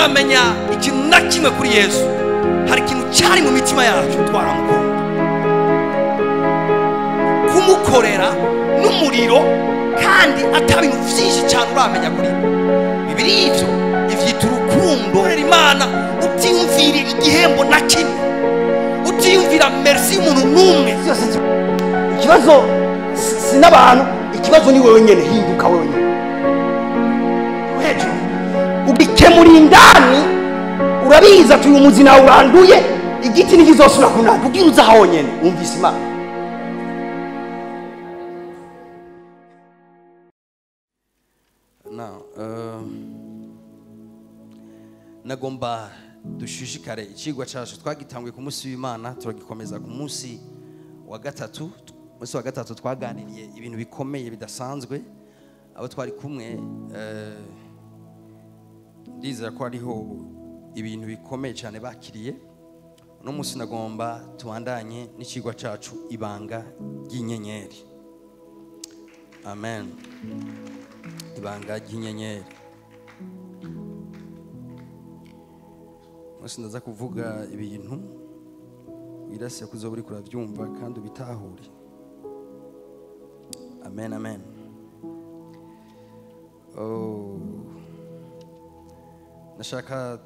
Tutaramenya ikintu na kimwe kuri Yesu, hari ikintu cyari mu mitima yacu twaramukunda. Kumukorera n'umuriro kandi atabintu byinshi cyane uramenya kuri bibiri ivyo ivyita urukundo. Imana utiyumvira igihembo na kimwe, utiyumvira merci umuntu n'umwe. Ikibazo si n'abantu, ikibazo ni wewe nyene. Hinduka wewe nyene hejuru ubikemura indani, urabiza tuyu muzina uranduye igiti ntigizosubira kunaka kugira uza honyene wumvise Imana. Nagomba dushishikare ikigwa cyacu twagitanguye ku munsi w'Imana, turagikomeza ku munsi wa gatatu. Munsi wa gatatu twaganiriye ibintu bikomeye bidasanzwe. Abo twari kumwe ndizera ko hariho ibintu bikomeye cyane bakiriye. Uno munsi nagomba tubandanye n'ikigwa cyacu ibanga ry'inyenyeri. Amen. Ibanga ry'inyenyeri. Munsi ndaza kuvuga ibintu wirasiye kuzoba uri kurabyumva kandi ubitahure. Amen, amen. Oh, nashaka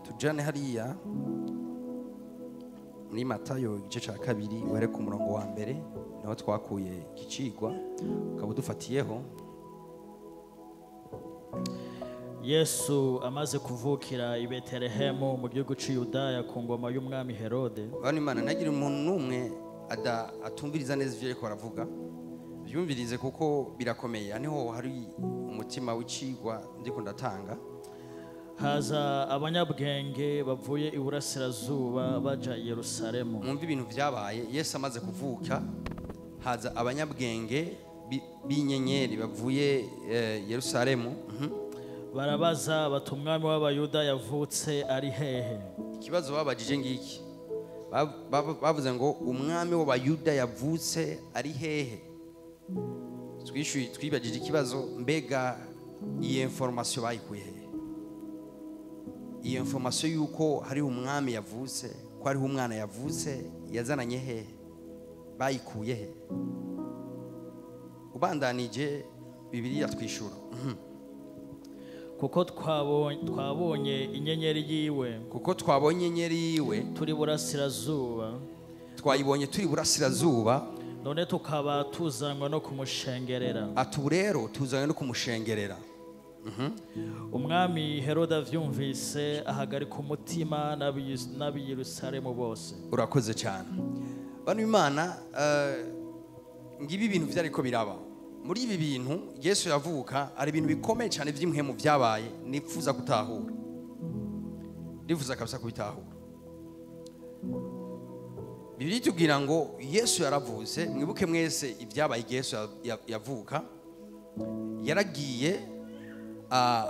tujane hariya muri Matayo igice cya 2 uhere ku murongo wa mbere, niho twakuye igicigwa ukaba dufatiyeho. Yesu amaze kuvukira i Betelehemu mu gihugu cy'i Yudaya ku ngoma y'umwami Herode. Bana Imana nagira umuntu n'umwe atumviriza neza ivyo ariko aravuga, byumvirize kuko birakomeye. Niho hari umutima w'icigwa ndiko ndatanga. Haza abanyabwenge bavuye iburasirazuba baja i Yerusalemu. Mwumva ibintu vyabaye Yesu amaze kuvuka, haza abanyabwenge b'inyenyeri bavuye Yerusalemu. Barabaza bati umwami w'Abayuda yavutse ari hehe? Ikibazo babajije ngiki, bavuze ngo umwami w'Abayuda yavutse ari hehe? Twibajije ikibazo, mbega iyi information bayikuye hehe? Iyi information yuko hari umwami yavutse, ko hari umwana yavutse, yazananye hehe? Bayikuye he? Ubandanije Bibiliya twishura. Kuko twabonye inyenyeri yiwe, kuko twabonye inyenyeri yiwe turi burasirazuba, twayibonye turi burasirazuba, none tukaba tuzanywe no kumushengerera. Atu rero tuzanywe no kumushengerera. Umwami Herode avyumvise ahagarika umutima n'ab'i Yerusalemu bose. Urakoze cyane. Bano Imana, ngibi ibintu vyariko biraba. Muri ibi bintu Yesu yavuka ari ibintu bikomeye cyane by'imhemu byabaye nifuza gutahura. Ndifuza kabisa kubitahura. Bibiliya itubwira ngo Yesu yaravutse. Mwibuke mwese ibyabaye Yesu yavuka. Yaragiye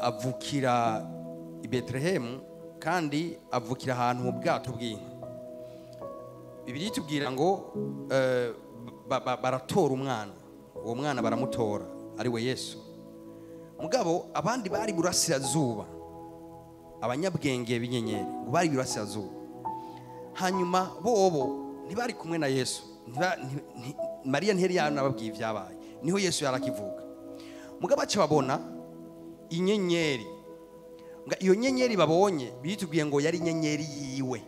avukira i Betelehemu kandi avukira ahantu mu bwato bw'inka. Bibiliya itubwira ngo baratora umwana. Uwo mwana baramutora ari we Yesu. Mugabo abandi bari burasirazuba, abanyabwenge b'inyenyeri ngo bari burasirazuba. Hanyuma bobo ntibari kumwe na Yesu. Mariya ntiyari yanababwiye ibyabaye, niho Yesu yarakivuka. Mugabo aca babona inyenyeri. Iyo nyenyeri babonye bitubwiye ngo yari inyenyeri yiwe.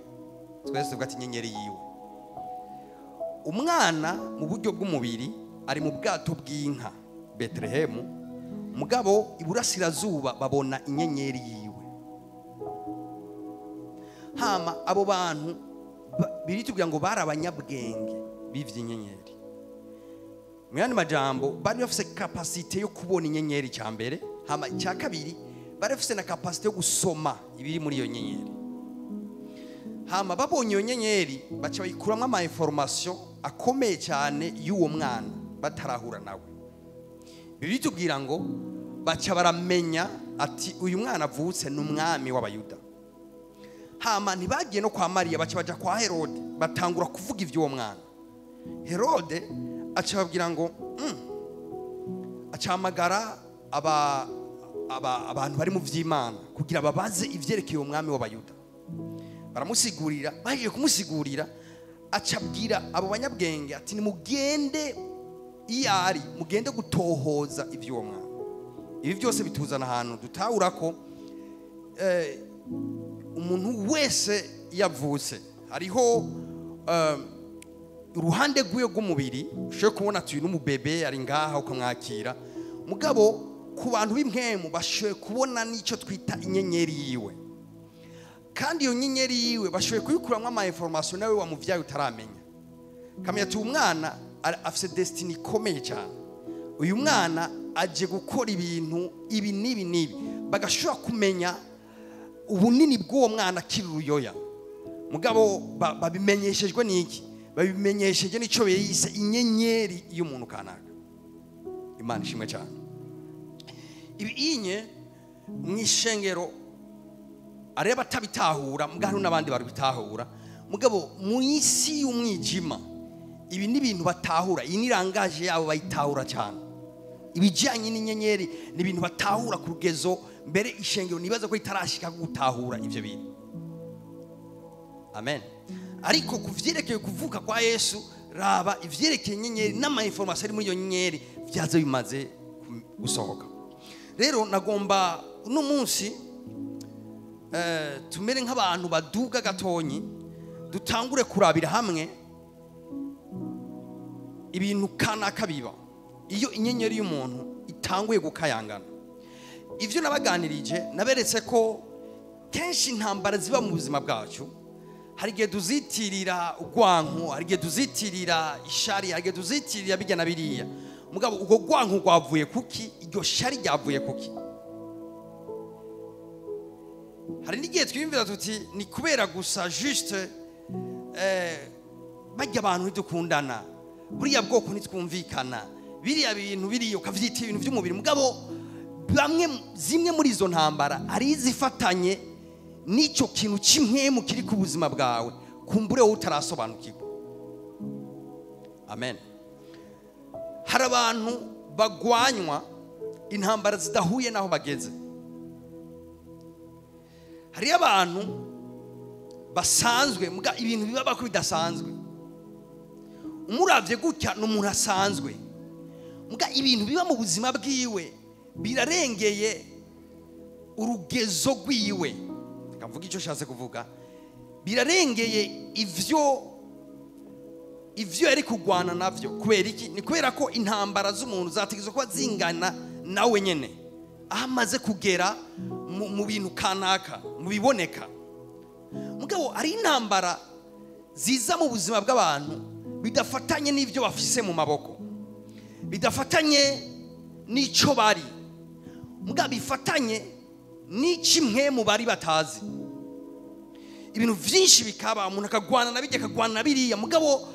Twese tuvuga ati inyenyeri yiwe. Umwana mu buryo bw'umubiri ari mu bwato bw'inka Betelehemu, mugabo iburasirazuba babona inyenyeri yiwe. Hama abo bantu biritubwira ngo bari abanyabwenge bivye inyenyeri. Mu yandi majambo bari bafise capacité yo kubona inyenyeri cya mbere, hama cya kabiri bari bafise na capacité yo gusoma ibiri muri iyo nyenyeri. Hama babonye iyo nyenyeri baca bayikuramwo ama information akomeye cyane y'uwo mwana batarahura nawe. Bibiliya itubwira ngo baca baramenya ati uyu mwana avutse ni umwami w'Abayuda. Hama ntibagiye no kwa Mariya, baca baja kwa Herode, batangura kuvuga ivy'uwo mwana. Herode aca babwira ngo acahamagara abantu bari mu vy'Imana kugira babaze ivyerekeye umwami w'Abayuda. Baramusigurira, baje kumusigurira acabwira abo banyabwenge ati nimugende iyari, mugende gutohoza ivy'uwo mwami. Ibi byose bituzana ahantu dutahura ko umuntu wese yavutse hariho uruhande rw'iyo rw'umubiri ushobora kubona ati uyu n'umubebe ari ngaha ukamwakira, mugabo ku bantu b'impwemu bashoboye kubona n'icyo twita inyenyeri yiwe, kandi iyo nyenyeri yiwe bashoboye kuyikuramwo ama information nawe wamuvyaye utaramenya. Kamenya ati uyu mwana afise destiny ikomeye cyane, uyu mwana aje gukora ibintu ibi n'ibi n'ibi, bagashobora kumenya ubunini bw'uwo mwana akiri uruyoya. Mugabo babimenyeshejwe n'iki? Babimenyesheje n'ico biyise inyenyeri y'umuntu kanaka. Imana ishimwe cyane. Ibi inye mwishengero areba atabitahura, mugabo n'abandi barabitahura, mugabo mu isi y'umwijima ibi ni ibintu batahura, iyi ni langage yabo bayitahura cyane. Ibijyanye n'inyenyeri ni ibintu batahura ku rugezo mbere ishengero nibaza ko itarashika gutahura ivyo bintu. Amen. Ariko kuvyerekeye kuvuka kwa Yesu, raba ivyerekeye inyenyeri n'ama information ari muri iyo nyenyeri vyaza bimaze gusohoka. Rero nagomba uno munsi tumere nk'abantu baduga gatonyi, dutangure kurabira hamwe ibintu kanaka biba iyo inyenyeri y'umuntu itanguye gukayangana. Ivyo nabaganirije naberetse ko kenshi intambara ziba mu buzima bwacu, hari igihe tuzitirira urwanko, hari igihe tuzitirira ishari, hari igihe tuzitirira bijya na biriya. Mugabo ubwo rwanko rwavuye kuki? Iryo shari ryavuye kuki? Hari n'igihe twiyumvira tuti ni kubera gusa juste bajya abantu ntidukundana, buriya bwoko ntitwumvikana, biriya bintu biriya ukavyita ibintu by'umubiri. Mugabo bamwe zimwe muri izo ntambara ari izifatanye n'icyo kintu cy'impwemu kiri ku buzima bwawe, kumbure wowe utarasobanukirwa. Amen. Hari abantu bagwanywa intambara zidahuye n'aho bageze. Hari abantu basanzwe muga ibintu biba ko bidasanzwe. Umuravye gutya ni umuntu asanzwe, muga ibintu biba mu buzima bwiwe birarengeye urugezo rwiwe. Reka mvuge icyo nshatse kuvuga. Birarengeye ivyo yari kugwana navyo. Kubera iki? Ni kubera ko intambara z'umuntu zategezwe kuba zingana nawe nyene, aho amaze kugera mu bintu kanaka, mu biboneka. Mugabo ari intambara ziza mu buzima bw'abantu bidafatanye n'ivyo bafise mu maboko, bidafatanye n'ico bari, mugabo bifatanye n'ikimwe mu bari batazi. Ibintu vyinshi bikaba, umuntu akagwana na bijya akagwana na biriya, mugabo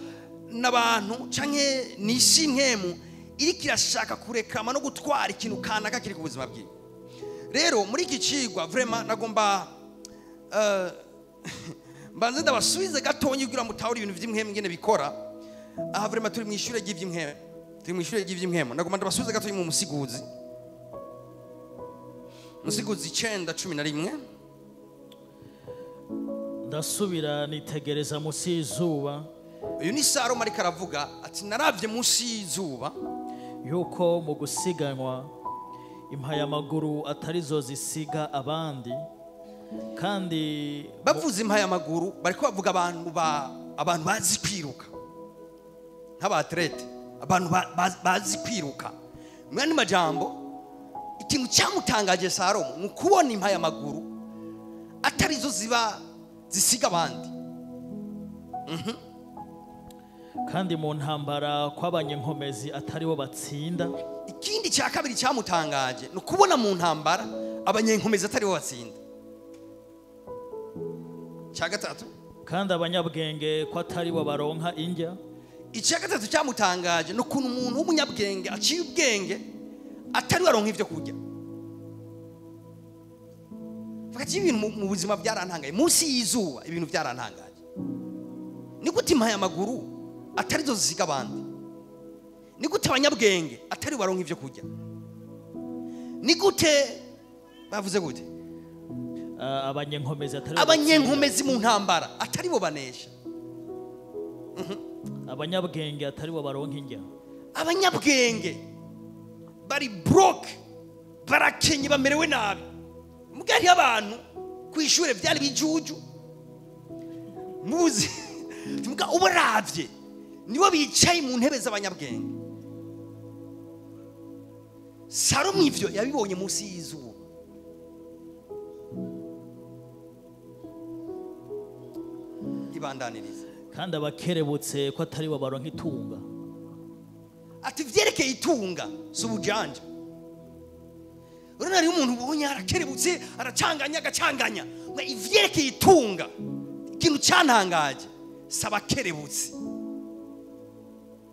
n'abantu canke n'isi nkemu iriko irashaka kurekama no gutwara ikintu kanaka kiri ku buzima bwiwe. Rero muri iki cigwa vraiment nagomba mbanze ndabasubize gatonyi kugira mutahure ibintu vy'impwemu ingene bikora. Aha vraiment turi mu ishure ry'ivy'impwemu, turi mu ishure ry'ivy'impwemu. Nagomba ndabasubize gatonyi mu musiguzi, Musiguzi 9:11. Ndasubira nitegereza munsi y'izuba. Uyu ni Salomo ariko aravuga ati naravye munsi y'izuba yuko mu gusiganwa impayamaguru atarizo zisiga abandi, kandi bavuze impayamaguru bariko bavuga abantu bazi kwiruka, nk'abatlete, abantu bazi kwiruka. Mwani majambo ikintu cyamutangaje Salomo ni ukubona impayamaguru atarizo ziba zisiga abandi. Kandi mu ntambara kw'abanyenkomezi ataribo batsinda. Ikindi cya kabiri cyamutangaje ni ukubona mu ntambara abanyenkomezi ataribo batsinda. Cya gatatu, kandi abanyabwenge ko ataribo baronka indya. Icya gatatu cyamutangaje ni ukuntu umuntu w'umunyabwenge aciye ubwenge atari baronka ivyo kurya. Fakati ibintu mu buzima byarantangaye munsi y'izuba, ibintu byarantangaje. Ni gute impayamaguru atarizo zisiga abandi? Ni gute abanyabwenge atari baronka ivyo kurya? Ni gute Bavuze gute? Abanyenkomezi atari abanyenkomezi mu ntambara atari bo banesha. Abanyabwenge atari bo baronka indya. Abanyabwenge bari broke, barakenye, bamerewe nabi. Mugari abantu kwishure byari bijuju. Muzi muga ubaravye nibo bicaye mu ntebe z'abanyabwenge. Salomo ivyo yabibonye munsi y'izuba. Ibandaniriza. Kandi abakerebutse ko atari bo baronka itunga. Ati vyerekeye itunga si ubujanja. Urabona hariho umuntu ubonye arakerebutse, aracanganya, agacanganya. Ngo ivyerekeye itunga, ikintu cyantangaje, si abakerebutse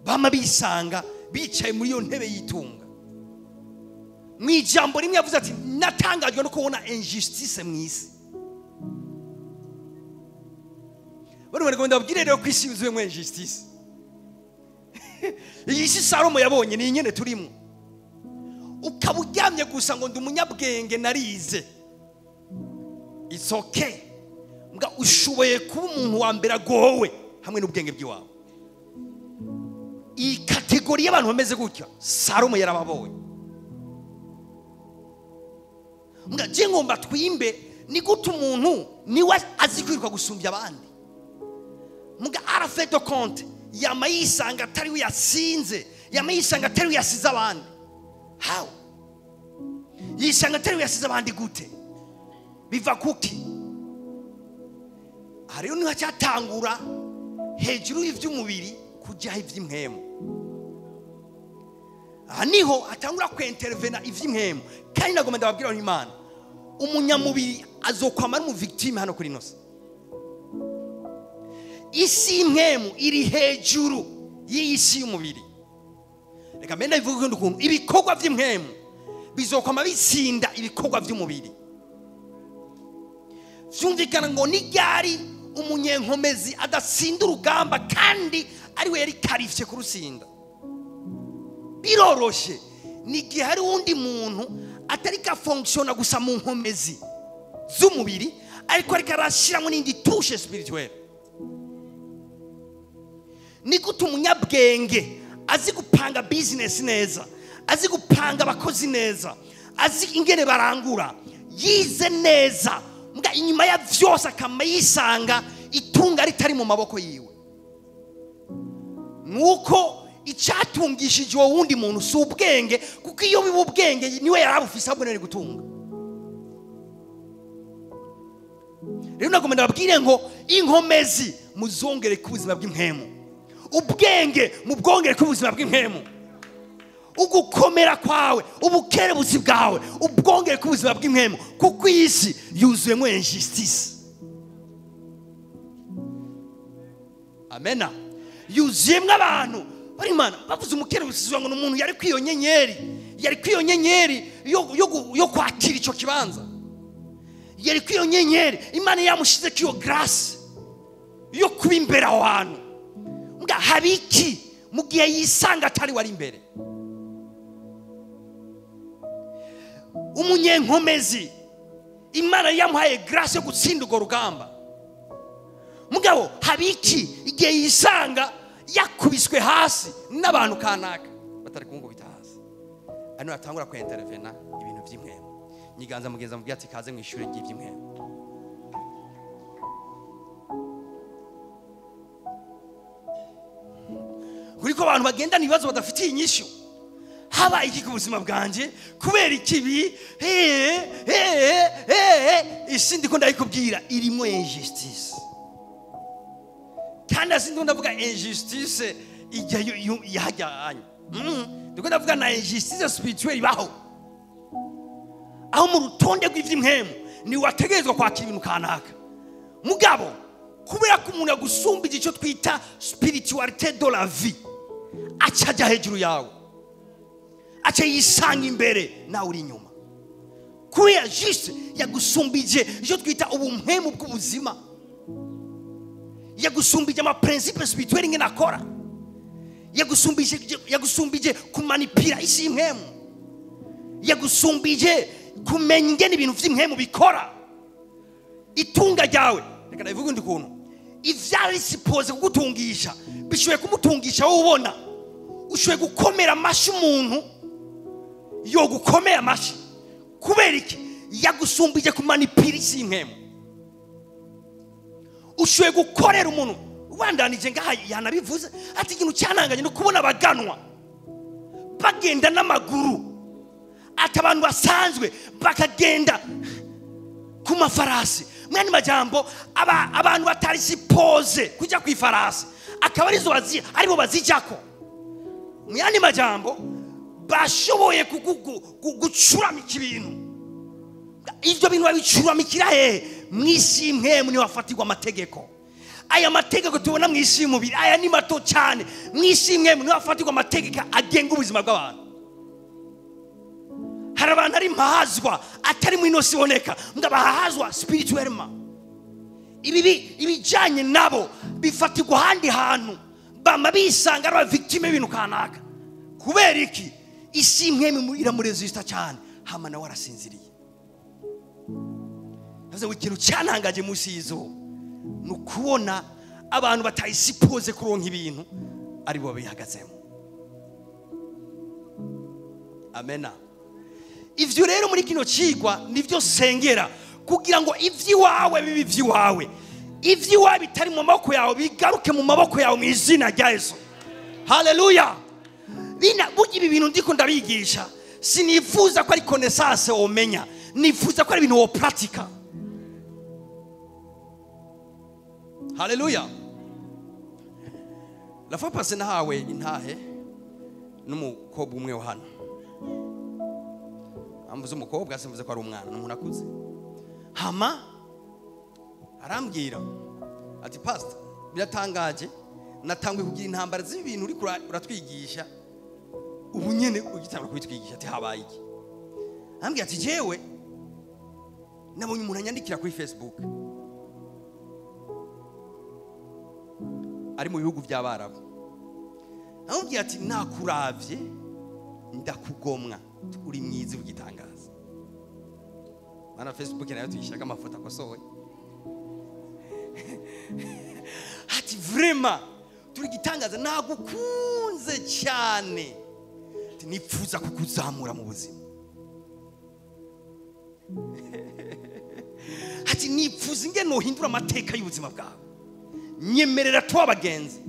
bama bisanga bicaye muri iyo ntebe y'itunga. Mu ijambo rimwe yavuze ati natangajwe no kubona injustice mu isi. Bari bari ndababwire rero ko isi yuzuyemo injustice. Iyi si Salomo yabonye ni nyene turimo. Ukaba uryamye gusa ngo ndi umunyabwenge narize, it's okay. Mbwa ushoboye kuba umuntu wa mbere agowe hamwe n'ubwenge bw'iwawe. Iyi kategori y'abantu bameze gutya Salomo yarababonye. Mbwa je ngomba twimbe ni gute umuntu niwe azi kwiruka gusumbya abandi. Mbwa à fin de compte yama yisanga atari we yatsinze, yama yisanga atari we yasize abandi. How? Yisanga atari we yasize abandi gute? Biva kuki? Hariyo niho cyatangura hejuru y'ivy'umubiri kujya ivy'impwemu. Aha niho atangura kwintervena ivy'impwemu. Kandi nagomba ndababwira Imana, umunyamubiri azokwama ari mu victime hano kuri nose. Isi y'impwemu iri hejuru y'iyi si y'umubiri. Reka mbere ndabivuge ukundi kuntu, ibikorwa vy'impwemu bizokwama bitsinda ibikorwa vy'umubiri. Vyumvikana ngo ni ryari umunyenkomezi adatsinda urugamba kandi ari we yari karifye kurutsinda. Biroroshe ni igihe hari uwundi muntu atari ka fonctiona gusa mu nkomezi z'umubiri, ariko ariko arashiramo n'indi touche spirituelle. Ni gute umunyabwenge azi gupanga business neza, azi gupanga abakozi neza, azi ingene barangura, yize neza, mbwa inyuma ya vyose akama yisanga itunga ritari mu maboko yiwe. Nuko icyatungishije uwo wundi muntu si ubwenge, kuko iyo biba ubwenge niwe yarabufise ahubwo niwe gutunga. Rero nagomba ndababwire ngo inkomezi muzongere ku buzima bw'impwemu, ubwenge mubwongere ku buzima bw'impwemu, ugukomera kwawe, ubukerebutsi bwawe ubwongere ku buzima bw'impwemu, kuko iyi si yuzuyemo injustice. Amena. Yuzuyemo abantu bari Imana bavuze umukerebutsi ngo umuntu yari kwiyo nyenyeri, yari kwiyo nyenyeri yo kwakira ico kibanza, yari kwiyo nyenyeri Imana yamushize kiyo grace yo kuba imbere aho hantu. Mbwa habiki mu gihe yisanga atari wari imbere. Umunyenkomezi Imana yamuhaye grace yo gutsinda urwo rugamba. Mugabo habiki igihe yisanga yakubiswe hasi n'abantu kanaka batari kumukubita hasi, ano atangura kwintervena ibintu by'impwemu. Nyiganza mugenza mubwiye ati kaze mu ishure ry'iby'impwemu. Kuriko abantu bagendana ibibazo badafitiye inyishu. Habaye iki ku buzima bwanje kubera ikibi? Isi ndiko ndayikubwira irimo injustice. Kandi asindi ndavuga injustice ijya yahajyanye. Ndiko ndavuga na injustice spirituelle ibaho. Aho mu rutonde rw'ivy'impwemu ni wategerezwa kwakira ibintu kanaka. Mugabo kubera ko umuntu agusumbije icyo twita spiritualité de la vie, aca ajya hejuru yawe, aca yisanga imbere nawe uri inyuma. Kubera juste yagusumbije icyo twita ubumpwemu bw'ubuzima, yagusumbije ama principe spirituel ingene akora, yagusumbije kumanipira isi impwemu, yagusumbije Kumenya ingene ibintu vy'impwemu bikora. Itunga ryawe, reka ndabivuge undi kuntu, ivyari supposé kugutungisha bishoboye kumutungisha wowe ubona. Ushoboye gukomera amashi umuntu yo gukomera amashi kubera iki? Yagusumbije kumanipira isi y'impwemu. Ushoboye gukorera umuntu ubandanije ngaha yanabivuze ati ikintu cyananganye no kubona abaganwa bagenda n'amaguru, ati abantu basanzwe bakagenda ku mafarasi. Mwene majambo abantu batari supposé kujya ku ifarasi akaba arizo bazi aribo bazijako. Mwene majambo bashoboye gucuramika ibintu. Ivyo bintu babicuramikira hehe? Mw'isi impwemu niho hafatirwa amategeko. Aya mategeko tubona mw'isi y'umubiri aya ni mato cyane. Mw'isi impwemu niho hafatirwa amategeko agenga ubuzima bw'abantu. Hari abantu ari mpahazwa atari mu inosi iboneka, ngo bahahazwa spirituellement. Ibi ibijanye nabo bifatirwa ahandi hantu, bama bisanga ari victime y'ibintu kanaka. Kubera iki? Isi impwemu iramuresista cyane, hama nawe arasinziriye. Yavuze ngo ikintu cyantangaje munsi y'izuba ni ukubona abantu batayisipoze kuronka ibintu ari bo babihagazemo. Amena. Ivyo rero muri kino cigwa nivyo sengera kugira ngo ivy'iwawe bibe ivy'iwawe, ivy'iwawe bitari mu maboko yawe bigaruke mu maboko yawe mu izina rya Yesu. Haleluya. Bina burya ibi bintu ndiko ndabigisha sinifuza ko ari connaissance womenya, nifuza ko ari ibintu wo pratika. Haleluya. La fois passée nahawe intahe n'umukobwa umwe wa hano. Amvuze umukobwa simvuze ko ari umwana, n'umuntu akuze. Hama arambwira ati pastor biratangaje natanguye kugira intambara z'ibintu uri uratwigisha ubu nyene ugitangura kubitwigisha, ati habaye iki? Arambwira ati jewe nabonye umuntu anyandikira kuri Facebook ari mu bihugu by'Abarabu. Arambwira ati nakuravye ndakugomwa, uri mwiza ugitangaza. Mana Facebook nayo tuyishaka amafoto akosowe. Ati vraiment turi gitangaza, nagukunze cyane, nipfuza kukuzamura mu buzima. Ati nipfuza ingene nohindura amateka y'ubuzima bwawe, nyemerera tuba abagenzi,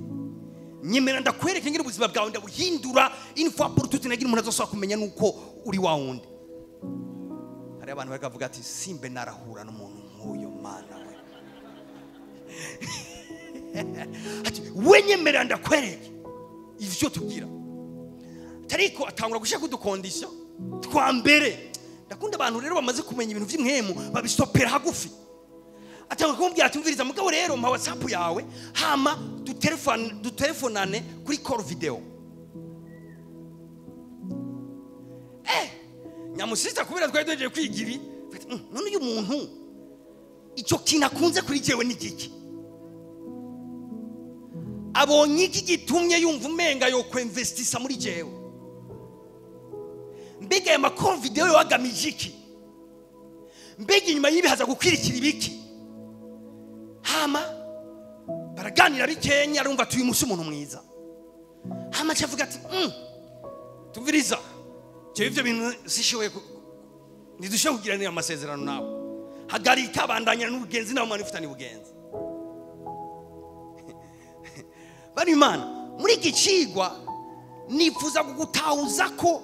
nyemerera ndakwereka ingene ubuzima bwawe ndabuhindura une fois pour toutes, nagira umuntu azosubira kumenya nuko uri wa wundi. Hari abantu bakavuga ati simbe narahura n'umuntu nk'uyo mana we. Ati we nyemerera ndakwereka ivyo tugira. Tariko atangura gushaka udukondisho twa mbere. Ndakunda abantu rero bamaze kumenya ibintu vy'imwemu babisopera hagufi. Atangura kumbwira ati umviriza mugabo rero mpa WhatsApp yawe hama dutelefonane kuri call video. Nyamusista kubera twari duhejeje kwiga ibi, none uyu muntu icyo kintu akunze kuri jewe ni giki? Abonye iki gitumye yumva umenga yo kwinvestisa muri jewe? Mbega aya makoro video yagamije iki? Mbega inyuma y'ibi haza gukwirikira ibiki? Hama baraganira bikenya, arumva tuyu musi umuntu mwiza. Hama acavuga ati tumviriza jewe ivyo bintu sishoboye ntidushoboye kugiranira amasezerano nawe, hagarika bandanya n'ubugenzi nawe mwana ufitanye ubugenzi. Bari Imana muri iki cigwa nifuza kugutahuza ko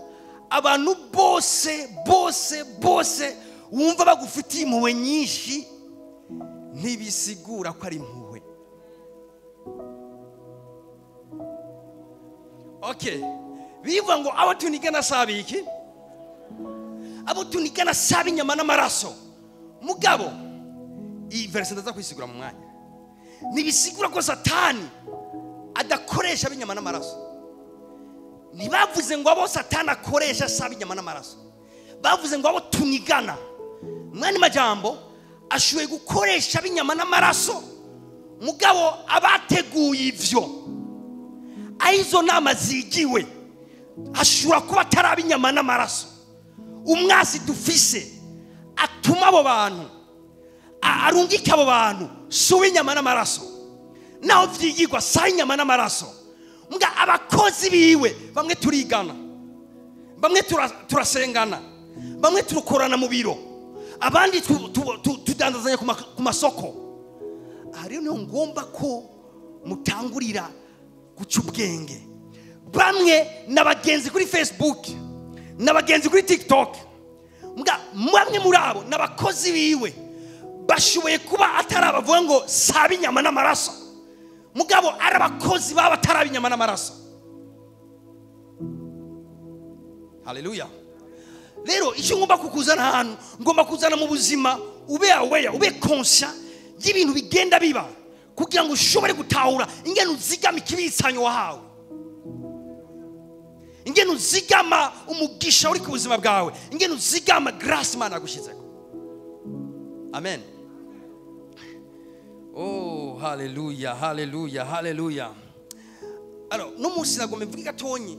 abantu bose bose bose wumva bagufitiye impuhwe nyinshi ntibisigura ko ari impuhwe. Okay, bivuga ngo abo tunigana saba iki? Abo tunigana saba inyama n'amaraso. Mugabo iyi verse ndaza kwisigura mu mwanya. Ntibisigura ko Satani adakoresha inyama n'amaraso. Ntibavuze ngo abo Satani akoresha saba inyama n'amaraso. Bavuze ngo abo tunigana. Mwani majambo ashoboye gukoresha inyama n'amaraso, mugabo abateguye ivyo aizo nama zigiwe ashobora kuba ataraba inyama n'amaraso. Umwasi dufise Atuma abo bantu, arungika abo bantu, si uw'inyama n'amaraso. Naho vyigirwa si ay'inyama n'amaraso. Mbwa abakozi biwe bamwe turigana, bamwe turasengana, bamwe turukorana mu biro, abandi tudandazanya ku masoko. Aha rero niho ngomba ko mutangurira guca ubwenge. Bamwe n'abagenzi kuri Facebook, n'abagenzi kuri TikTok. Mbwa bamwe muri abo n'abakozi biwe bashoboye kuba atari abavuga ngo saba inyama n'amaraso, mugabo ari abakozi baba atari inyama n'amaraso. Haleluya. Rero icyo ngomba kukuzana ahantu, ngomba kuzana mu buzima ube aware, ube conscient y'ibintu bigenda biba, kugira ngo ushobore gutahura ingene uzigama ikibitsanyo wahawe, ingene uzigama umugisha uri ku buzima bwawe, ingene uzigama grace Imana yagushizeko. Amen. Oh, haleluya, haleluya, haleluya. Alors, no munsi nagomba mvuge gatonyi.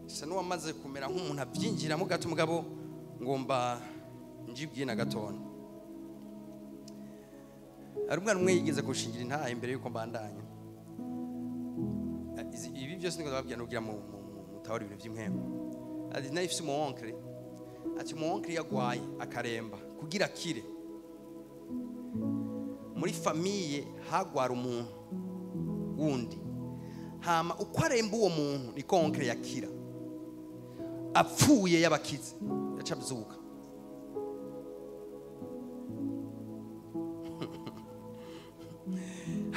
Sa nuwamaze kumera nk'umuntu abyinjiramo gato, mugabo ngomba njibwiye na gatonya. Hari umwana umwe yigeze gushingira intahe imbere yuko mbandanya. Ibi byose niko ndababwira nugira mu mutawari ibintu by'impembe. Ati nayo ifise umu oncle. Ati umu oncle yagwaye akaremba kugira akire. Muri famille hagwara umuntu wundi. Hama uko aremba uwo muntu niko oncle yakira. Apfuye yabakize yaca abyuka.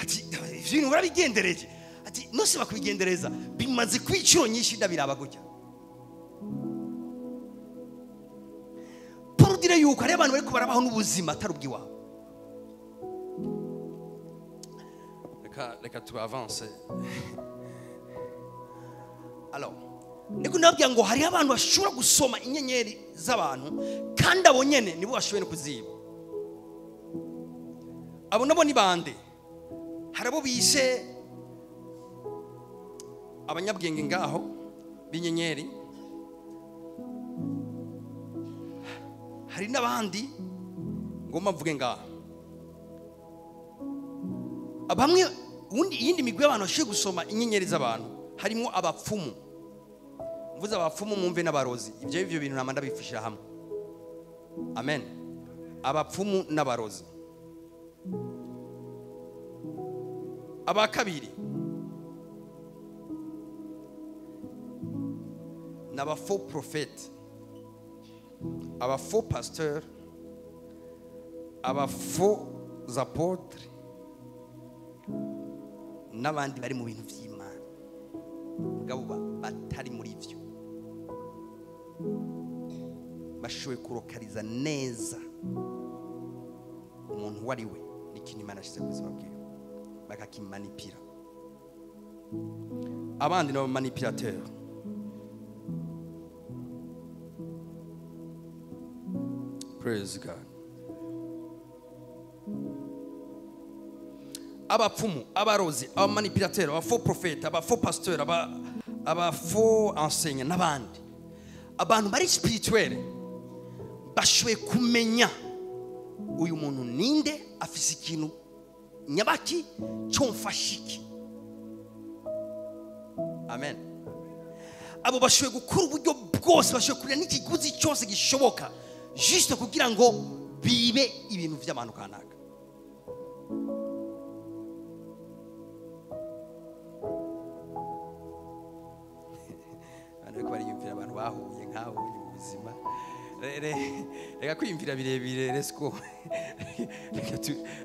Ati ibintu barabigendereje. Ati nose bakubigendereza bimaze kwiciro nyinshi ndabiraba gutya. Pour dire yuko ari abantu bari kubarabaho n'ubuzima atari ubwiwabo. Reka tu avance. Alors niko ndababwira ngo hari abantu bashobora gusoma inyenyeri z'abantu kandi abo nyene nibo bashoboye no kuziba. Abo nabo ni bande? Hari abo bise abanyabwenge ngaho b'inyenyeri, hari n'abandi ngomba mvuge ngaho. Bamwe undi iyindi migwi y'abantu bashoboye gusoma inyenyeri z'abantu harimo abapfumu. Mvuze abapfumu mumve n'abarozi. Ibyo bintu namanda bifishira hamwe. Amen. Abapfumu n'abarozi. Aba kabiri n'aba faux prophètes, aba faux pasteurs, aba faux apôtres n'abandi bari mu bintu vy'Imana mugabo batari muri ivyo, bashoboye kurokariza neza umuntu wari we n'ikintu Imana yashize ku buzima bwiwe bakakimanipira. Abandi n'aba manipulateurs. Praise God. Abapfumu, abarozi, abamanipulateurs, aba faux prophètes, aba faux pasteurs, aba faux enseignants n'abandi. Abantu bari spirituel bashoboye kumenya uyu muntu ninde, afise ikintu nyabaki cyomfashiki. Amen. Abo bashoboye gukora uburyo bwose, bashoboye kurira n'ikiguzi cyose gishoboka juste kugira ngo bibe ibintu by'abantu kanaka. Abantu bariyumvira abantu bahuye nk'abo mu buzima. Reka kwiyumvira birebire, let's go.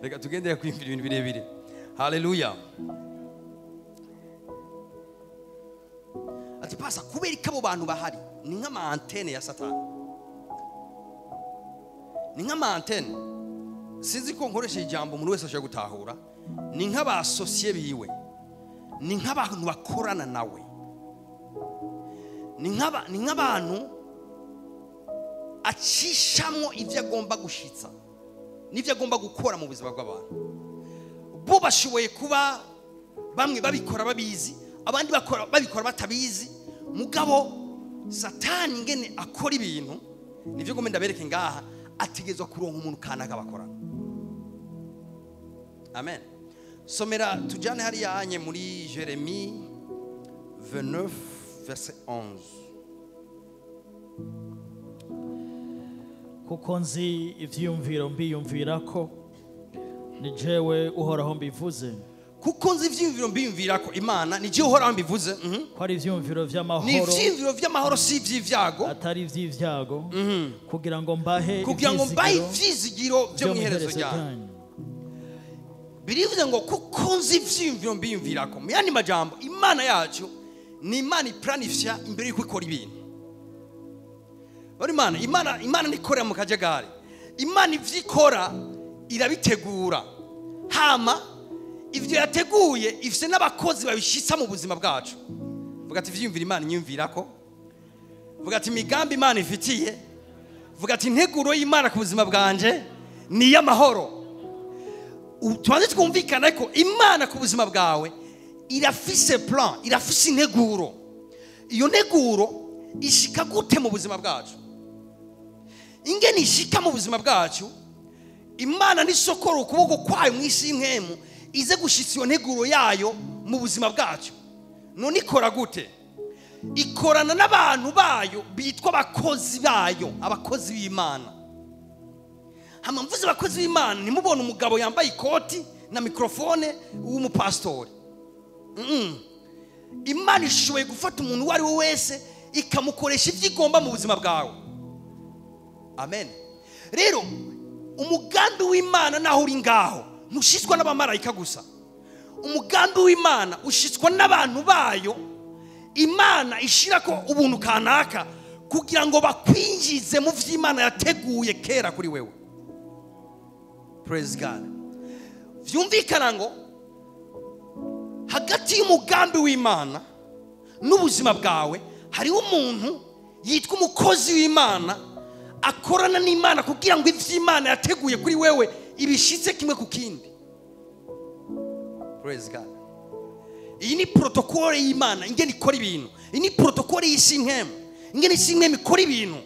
Reka tugendere kwiyumvira ibintu birebire. Haleluya. Ati pasa kubera ko abo bantu bahari ni nk'ama antenne ya Satani. Ni nk'ama antenne. Sinzi ko nkoresha ijambo umuntu wese ashobora gutahura. Ni nk'abasosiye biwe. Ni nk'abantu bakorana nawe. Ni nk'abantu acishamo ivyo agomba gushitsa n'ivyo agomba gukora mu buzima bw'abantu. Bo bashoboye kuba bamwe babikora babizi, abandi babikora batabizi, mugabo Satani ingene akora ibintu nivyo ngombe ndabereke ngaha, ategezwa kuronka umuntu kanaka bakorana. Amen. Somera tujane hariya anye muri Jeremie 29 verset 11. Kuko nzi ivyiyumviro mbiyumvirako, ni jewe Uhoraho mbivuze. Kuko nzi ivyiyumviro mbiyumvirako, Imana ni jewe Uhoraho mbivuze. Ko ari ivyiyumviro vy'amahoro, ni ivyiyumviro vy'amahoro, si ivy'ivyago, atari ivy'ivyago, kugira ngo mbahe ivyizigiro vyo mw'iherezo ryanyu. Birivuze ngo kuko nzi ivyiyumviro mbiyumvirako. Mu yandi majambo, Imana yacu ni Imana iplanifya imbere y'uko ikora ibintu. Bari Imana nikorera mu kajagari. Imana ivyikora irabitegura. Hama ivyo yateguye ifise n'abakozi babishitsa mu buzima bwacu. Vuga ati ivyiyumviro Imana inyumvirako. Vuga ati imigambi Imana ifitiye. Vuga ati integuro y'Imana ku buzima bwanje ni iy'amahoro. Tubanze twumvikane ko Imana ku buzima bwawe irafise plan, irafise integuro. Iyo nteguro ishika gute mu buzima bwacu? Ingene ishika mu buzima bwacu, Imana nisokora ukuboko kwayo mu isi y'imwemu ize gushitsa iyo nteguro yayo mu buzima bwacu. None ikora gute? Ikorana n'abantu bayo bitwa abakozi bayo, abakozi b'Imana. Hama mvuze abakozi b'Imana, ntimubone umugabo yambaye ikoti na mikrofone w'umupastori. Imana ishoboye gufata umuntu uwo ari we wese ikamukoresha ivyo igomba mu buzima bwawe. Amen. Rero umugambi w'Imana naho uri ngaho ntushitswa n'abamarayika gusa. Umugambi w'Imana ushitswa n'abantu bayo. Imana ishirako ubuntu kanaka kugira ngo bakwinjize mu vy'Imana yateguye kera kuri wewe. Praise God. Vyumvikana ngo hagati y'umugambi w'Imana n'ubuzima bwawe hariho umuntu yitwa umukozi w'Imana akorana n'Imana kugira ngo ivy'Imana yateguye kuri wewe ibishitse kimwe ku kindi. Praise God. Iyi ni protokole y'Imana ingene ikora ibintu. Iyi ni protokole y'isi nkemu ingene isi nkemu ikora ibintu.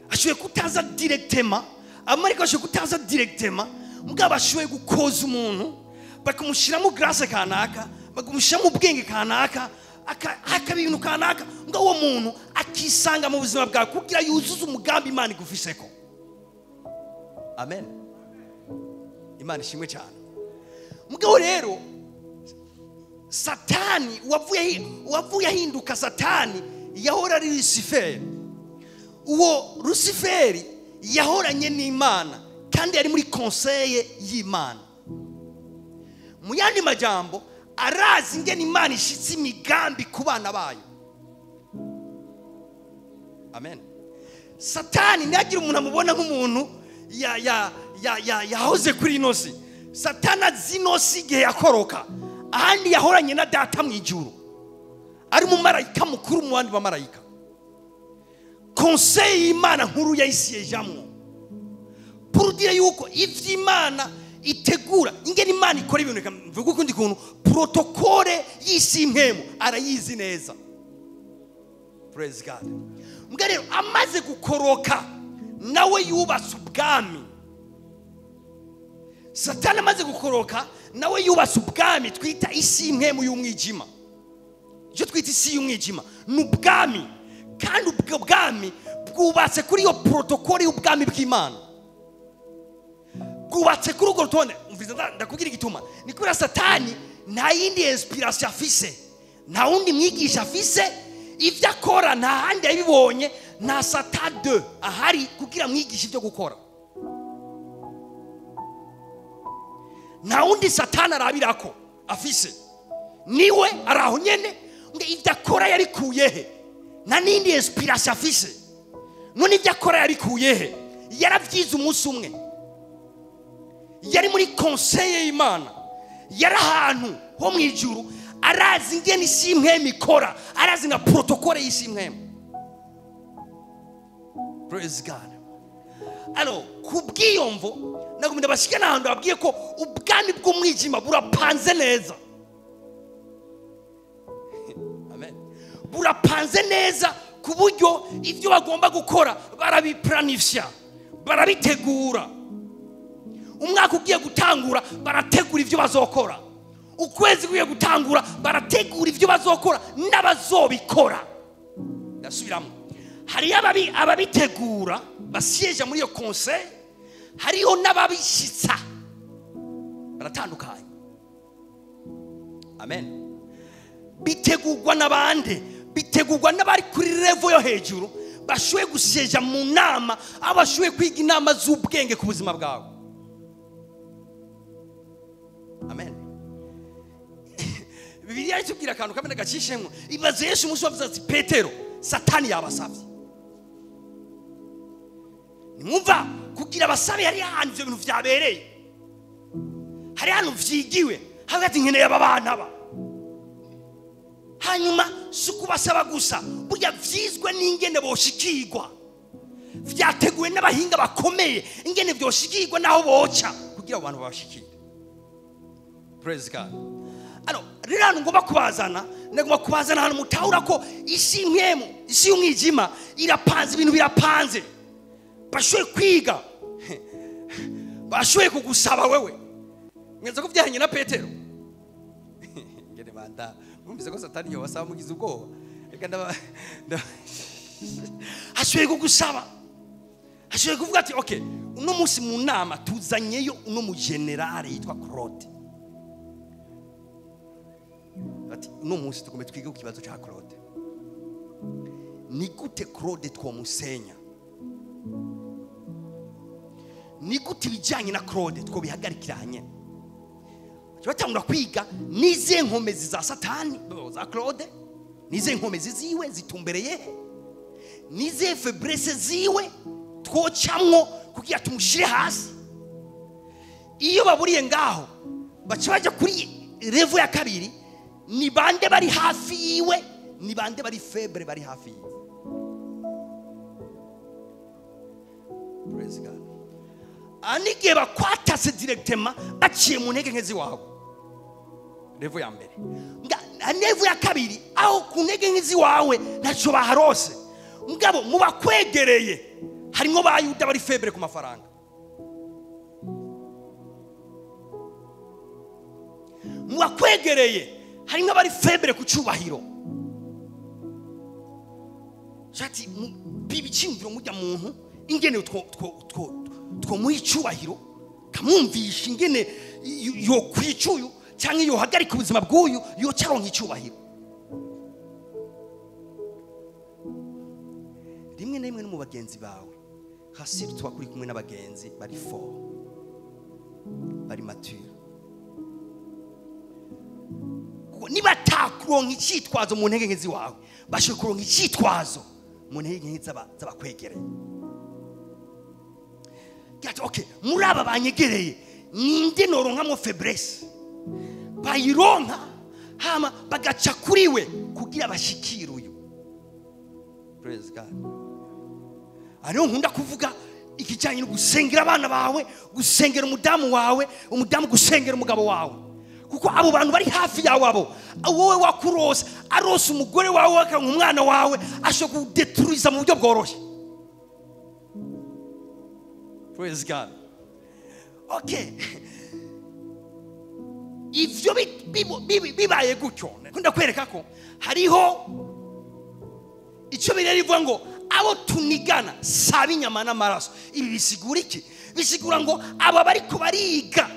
Ashoboye kutaza directement, amarika ashoboye kutaza directement, mugabo ashoboye gukoza umuntu bakamushiramo grace kanaka, bakamushiramo ubwenge kanaka, akaba ibintu kanaka, ngo uwo muntu akisanga mu buzima bwawe kugira yuzuze umugambi Imana igufiseko. Amen. Imana ishimwe cyane. Mugabo rero Satani wavuye ahinduka Satani yahora ari Luciferi. Uwo Luciferi yahoranye n'Imana kandi yari muri conseil y'Imana. Mu yandi majambo arazi ingene Imana ishitse imigambi ku bana bayo. Amen. Satani ntiyagira umuntu amubona nk'umuntu yahoze kuri ino si. Satani azi ino si igihe yakoroka, ahandi yahoranye na data mu ijuru, ari umumarayika mukuru mu bandi bamarayika. Conseil y'Imana nkuru yayisiyejamwo pour dire yuko ivy'Imana itegura ingene Imana ikora ibintu. Mvuga ukundi kuntu protokole y'isi impemu arayizi neza. Praise God. Mbwa rero amaze gukoroka nawe yubatse ubwami. Satani amaze gukoroka nawe yubatse ubwami twita isi impemu y'umwijima. Icyo twita isi y'umwijima ni ubwami, kandi ubwo bwami bwubatse kuri iyo protokole y'ubwami bw'Imana. Bwubatse kuri urwo rutonde. Umviriza ndakubwira igituma. Ni kubera Satani nta yindi inspiration afise, nta wundi mwigisha afise, ivyo akora nta handi yabibonye, nta Satan 2 ahari kugira mwigisha ivyo gukora. Nta wundi Satani arabirako afise, niwe araho nyene ngo ivyo akora yarikuye he? Nta nindi inspiration afise. None ivyo akora yarikuye he? Yaravyize umunsi umwe, yari muri conseil y'Imana, yari ahantu ho mu ijuru, arazi ingene isi impwemu ikora, arazi na protokole y'isi impwemu. Praise God. Alors kubwiyomvo nagumye ndabashikana ahantu babwiye ko ubwami bw'umwijima burapanze neza. Amen. Burapanze neza ku buryo ibyo bagomba gukora barabiplanifya, barabitegura. Umwaka ugiye gutangura barategura ibyo bazokora, ukwezi kugiye gutangura barategura ibyo bazokora n'abazobikora. Ndasubiramo, hariyo ababitegura basieje muri iyo conseil, hariyo n'ababishitsa, baratandukanye. Amen. Bitegurwa n'abandi, bitegurwa n'abari kuri level yo hejuru, bashoboye gusieja mu nama, abashoboye kwiga inama z'ubwenge ku buzima bwawe. Amen. Bibiliya itubwira akantu kamwe gacishemwo, ibaze Yesu umunsi wavuze ati Petero, Satani yabasavye. Nimwumva kugira abasabe hari ahantu ivyo bintu vyabereye, hari ahantu vyigiwe, hagati nkeneye aba bana aba. Hanyuma si ukubasaba gusa, burya vyizwe n'ingene boshikirwa, vyateguwe n'abahinga bakomeye ingene vyoshikirwa n'aho boca kugira abo bantu babashikire. Praise God. Ano rero hano ngomba kubazana, ngomba kubazana ahantu mutahura ko isi nkemu, isi y'umwijima irapanze, ibintu birapanze. Bashoboye kwiga, bashoboye kugusaba wewe. Mwenza ko vyahanye na Petero. Ngene banda, mwumvise ko Satani yobasaba mugize ubwoba. Reka ndaba ashoboye kugusaba, ashoboye kuvuga ati okay, uno munsi mu nama tuzanyeyo uno mu generale yitwa Claude. Ati uno munsi tugomba twige ku kibazo ca Claude. Ni gute Claude twomusenya? Ni gute ibijyanye na Claude twobihagarikira hanye? Batangura kwiga nize nkomezi za Satani za Claude, nize nkomezi ziwe zitumbereye, nize faiblesse ziwe twocamwo kugira tumushire hasi. Iyo baburiye ngaho baca baja kuri level ya kabiri, ni bande bari hafi yiwe, ni bande bari faible bari hafi yiwe. Praise God. Anigiye bakwatase directement baciye mu ntege nke ziwawe. Level ya mbere. Level ya kabiri, aho ku ntege nke ziwawe ntaco baharose. Mugabo mubakwegereye harimo ba Yuda bari faible ku mafaranga. Mubakwegereye harimo abari faible ku cyubahiro. Shati bibicimviro mujya muntu ingene two muha icyubahiro, kamwumvisha ingene yo kwicuyu cyangwa yo hagarika ubuzima bw'uyu yo cyaronka icyubahiro. Rimwe na rimwe no mu bagenzi bawe hasiri tuba kuri kumwe n'abagenzi bari fort, bari mature. Kuko niba takuronka icyitwazo mu ntege nke ziwawe, bashoboye kuronka icyitwazo mu ntege nke z'abakwegereye. Okay, muri aba banyegereye ninde noronkamwo faiblesse, bayironka hama bagaca kuri we kugira bashikire uyu. Praise God. Ariyo nkunda kuvuga ikijyanye no gusengera abana bawe, gusengera umudamu wawe, umudamu gusengera umugabo wawe. Kuko abo bantu bari hafi yawe, abo wowe wakurose, arose umugore wawe akanka umwana wawe, ashobora kudetruiza mu buryo bworoshye. Praise God. Okay. Ivyo bibaye gutyo, ndakwereka ko hariho icyo bireri bivuga ngo abo tunigana saba inyama n'amaraso. Ibi bisigura iki? Bisigura ngo aba bariko bariga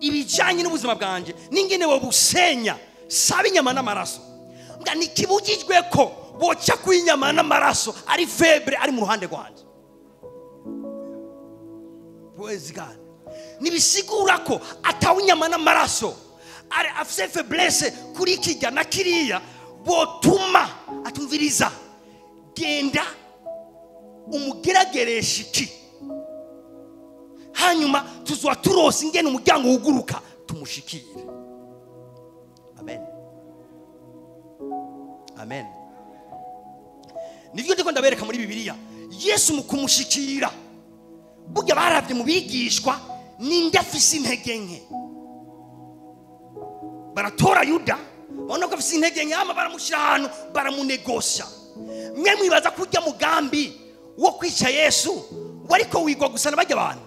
ibijyanye n'ubuzima bwanjye n'ingene bobusenya saba inyama n'amaraso. Mbwa nikibujijwe ko boca ku inyama n'amaraso ari faible ari mu ruhande rwanjye. Praise God. Nibisigura ko atawe inyama n'amaraso ari afise faiblesse kuri kijya na kiriya botuma atumviriza. Genda umugerageresha iki, hanyuma tuzwa turose ingene umuryango wuguruka tumushikire. Amen. Amen. Nivyo ndiko ndabereka muri Bibiliya. Yesu mu kumushikira, burya baravye mu bigishwa ninde afise intege nke, baratora Yuda Babona ko afise intege nke, hama baramushyira ahantu baramunegosha. Mwe mwibaza ko urya mugambi wo kwica Yesu wariko wigwa gusa n'abajya abantu?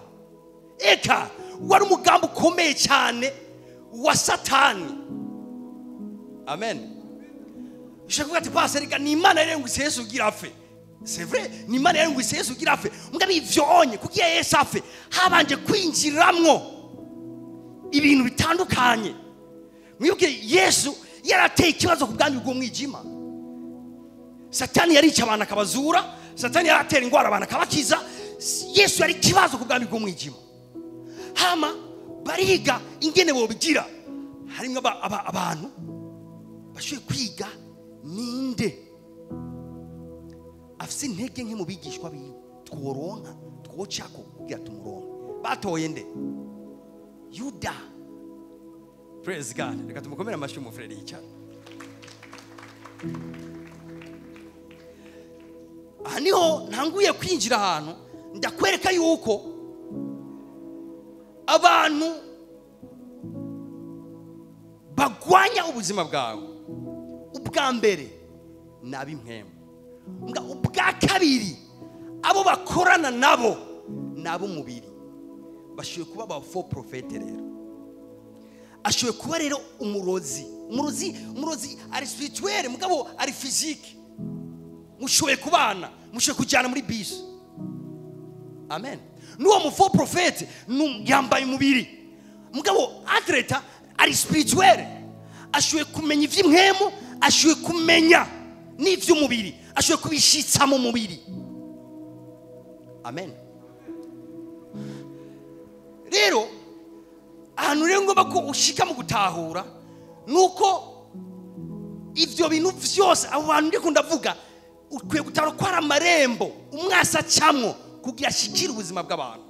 Eka, wari umugambi ukomeye cyane wa Satani. Amen. Ushaka kuvuga ati pastor, reka ni Imana yarengutse Yesu kugira apfe. C'est vrai, ni Imana yarengutse Yesu kugira apfe. Mugabo ivyonye kugira Yesu apfe habanje kwinjiramwo ibintu bitandukanye. Mwibuke Yesu yarateye ikibazo ku bwami bw'umwijima. Satani yarica abantu akabazura, Satani yaratera ingwara abantu akabakiza. Yesu yari ikibazo ku bwami bw'umwijima. Hama bariga ingene bobigira. Harimo abantu bashoboye kwiga ninde afise intege nke mu bigishwa biwe tworonka twocako kugira tumuronke. Batoye nde? Yuda. Praise God. Reka tumukomere amashyi umufurere yicara. Aha niho ntanguye kwinjira ahantu ndakwereka yuko abantu bagwanya ubuzima bwawe. Ubwa mbere ni ab'impwemu, ubwa kabiri abo bakorana nabo ni ab'umubiri. Bashoboye kuba ba faux prophète. Rero ashoboye kuba rero umurozi. Umurozi ari spirituel, mugabo ari physique. Mushoboye kubana, mushoboye kujyana muri bisi. Amen. N'uwo mu faux prophète yambaye umubiri, mugabo atreta ari spirituel. Ashoboye kumenya ivy'impwemu, ashoboye kumenya n'ivy'umubiri, ashoboye kubishitsa mu mubiri. Amen. Rero ahantu rero ngomba ko ushika mu gutahura nuko ivyo bintu vyose abo bantu ndiko ndavuga ukwiye gutahura ko ari amarembo umwasi acamwo kugira ashikire ubuzima bw'abantu.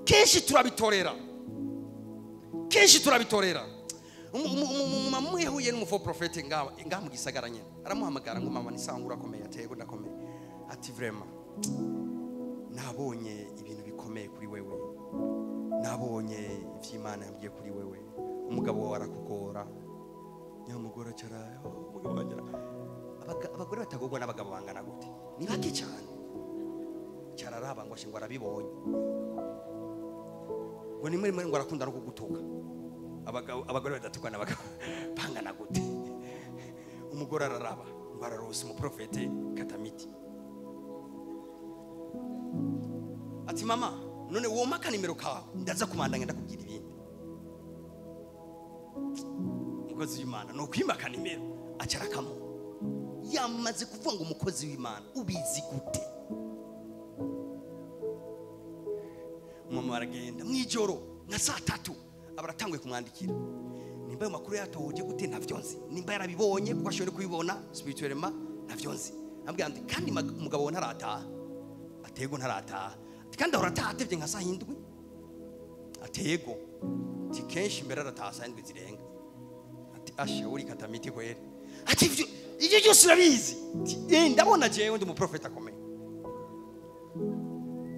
Kenshi turabitorera, kenshi turabitorera. Umumama umwe yahuye n'umufo prophète ngaha mu gisagara nyene, aramuhamagara ngo mama nisanga urakomeye, atego ndakomeye. Ati vraiment nabonye ibintu bikomeye kuri wewe, nabonye ivy'Imana yambwiye kuri wewe, umugabo wawe arakugora. Nyamugora cyara umugabo wanjye. Abagore batagorwa n'abagabo bangana gute? Ni bake cyane. Cyararaba ngo ashingwa arabibonye, ngo nimwe rimwe ngo arakunda no kugutuka. Abagore badatukana abagabo bangana gute? Umugore araraba ngo ararose umuprofete katamiti. Ati mama none womaka nimero kawe ndaza kumandanya ndakubwira ibindi. Umukozi w'Imana no kwimaka nimero acarakamo. Yamaze kuvuga ngo umukozi w'Imana ubizi gute? Mama aragenda mwijoro na saa 3 abaratanguye kumwandikira. Nimba ayo makuru yatohoje gute ntavyo nzi, nimba yarabibonye kuko ashobora kubibona spirituellement ntavyo nzi. Ambwira ndi kandi umugabo we ntarataha. Atego ntarataha. Ati kandi ahora ataha atevye nka saa 7. Atego ati kenshi mbere arataha saa 7 zirenga. Ati asha uri katamiti kwere. Ati ivyo byose urabizi. Ati ndabona jewe ndi umuprofeta akomeye.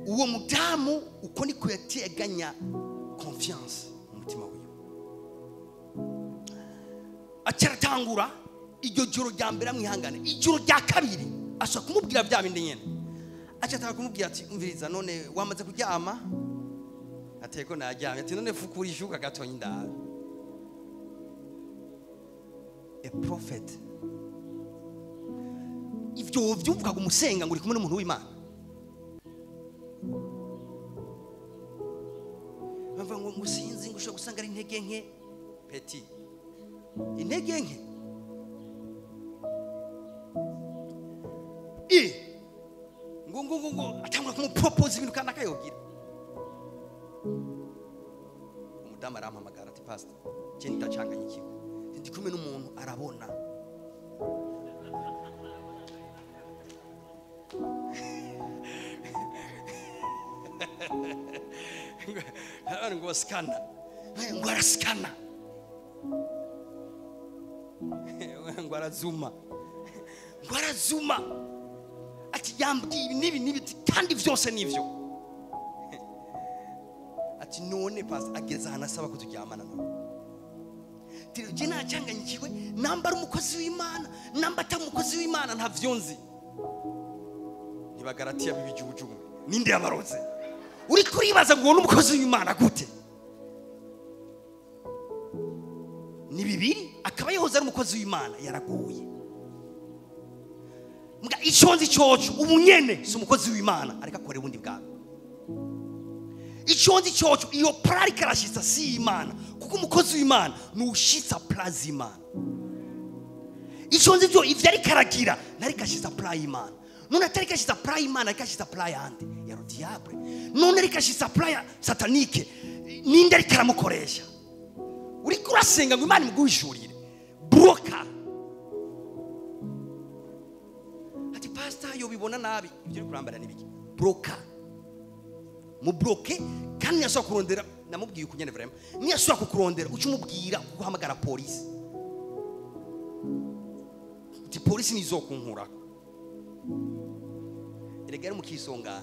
Uwo mudamu uko niko yateganya confiance umutima wiwe. Acaratangura iryo joro rya mbere amwihangane, ijoro rya kabiri ashaka kumubwira bya bindi nyene. Acatanga kumubwira ati umviriza none wamaze kuryama? Ateko naryamye. Ati none fukura ishuka gatonya indabe. A prophet. Ivyo vyumvuka kumusenga ngo uri kumwe n'umuntu w'Imana. Bamva ngo musinzi ngo ushobora gusanga ari intege nke. Petit. Intege nke. Ngo ngo ngo atangura kumupropose ibintu kandi akayogira. Umudamu arampamagara ati pastor, je ndacanganye ikiwe. Ndi kumwe n'umuntu arabona. Ngo skana. Ngo araskana. Ngo arazuma. Ngo arazuma. Ati yambwiye ibi n'ibi n'ibi kandi vyose nivyo. Ati none pastor ageza ahantu asaba ko turyamana nawe. Je nacyanganyikiwe, namba ari umukozi w'Imana, namba atari umukozi w'Imana, ntavyo nzi. Nibagaratiya bibijuju, ninde yabaroze? Uri kuribaza ngo n'umukozi w'Imana gute? Ni bibiri akaba yahoze ari umukozi w'Imana yaraguye. Mbwa ico nzi coco ubunyene si umukozi w'Imana ariko akora ubundi bwabo. Ico nzi coco iyo plan karashitsa si Imana, kuko umukozi w'Imana nushitsa plan z'Imana. Ico nzi cyo ivyo ari karagira nari kashitsa plan y'Imana. None atari kashitsa plan y'Imana, kashitsa plan yande ya diable. None ari kashitsa plan ya satanique, ninde ari karamukoresha? Uri kurasenga ngo Imana imuguhishurire. Broka. Ati pastor yo bibona nabi, ibyo uri kurambara nibiki? Broka. Mu bloke kandi yaswa kurondera, namubwiye ukunyene vraiment. Niyaswa kukurondera uca umubwira kuhamagara police. Ati police nizokunkura. Erega yari mukisonga.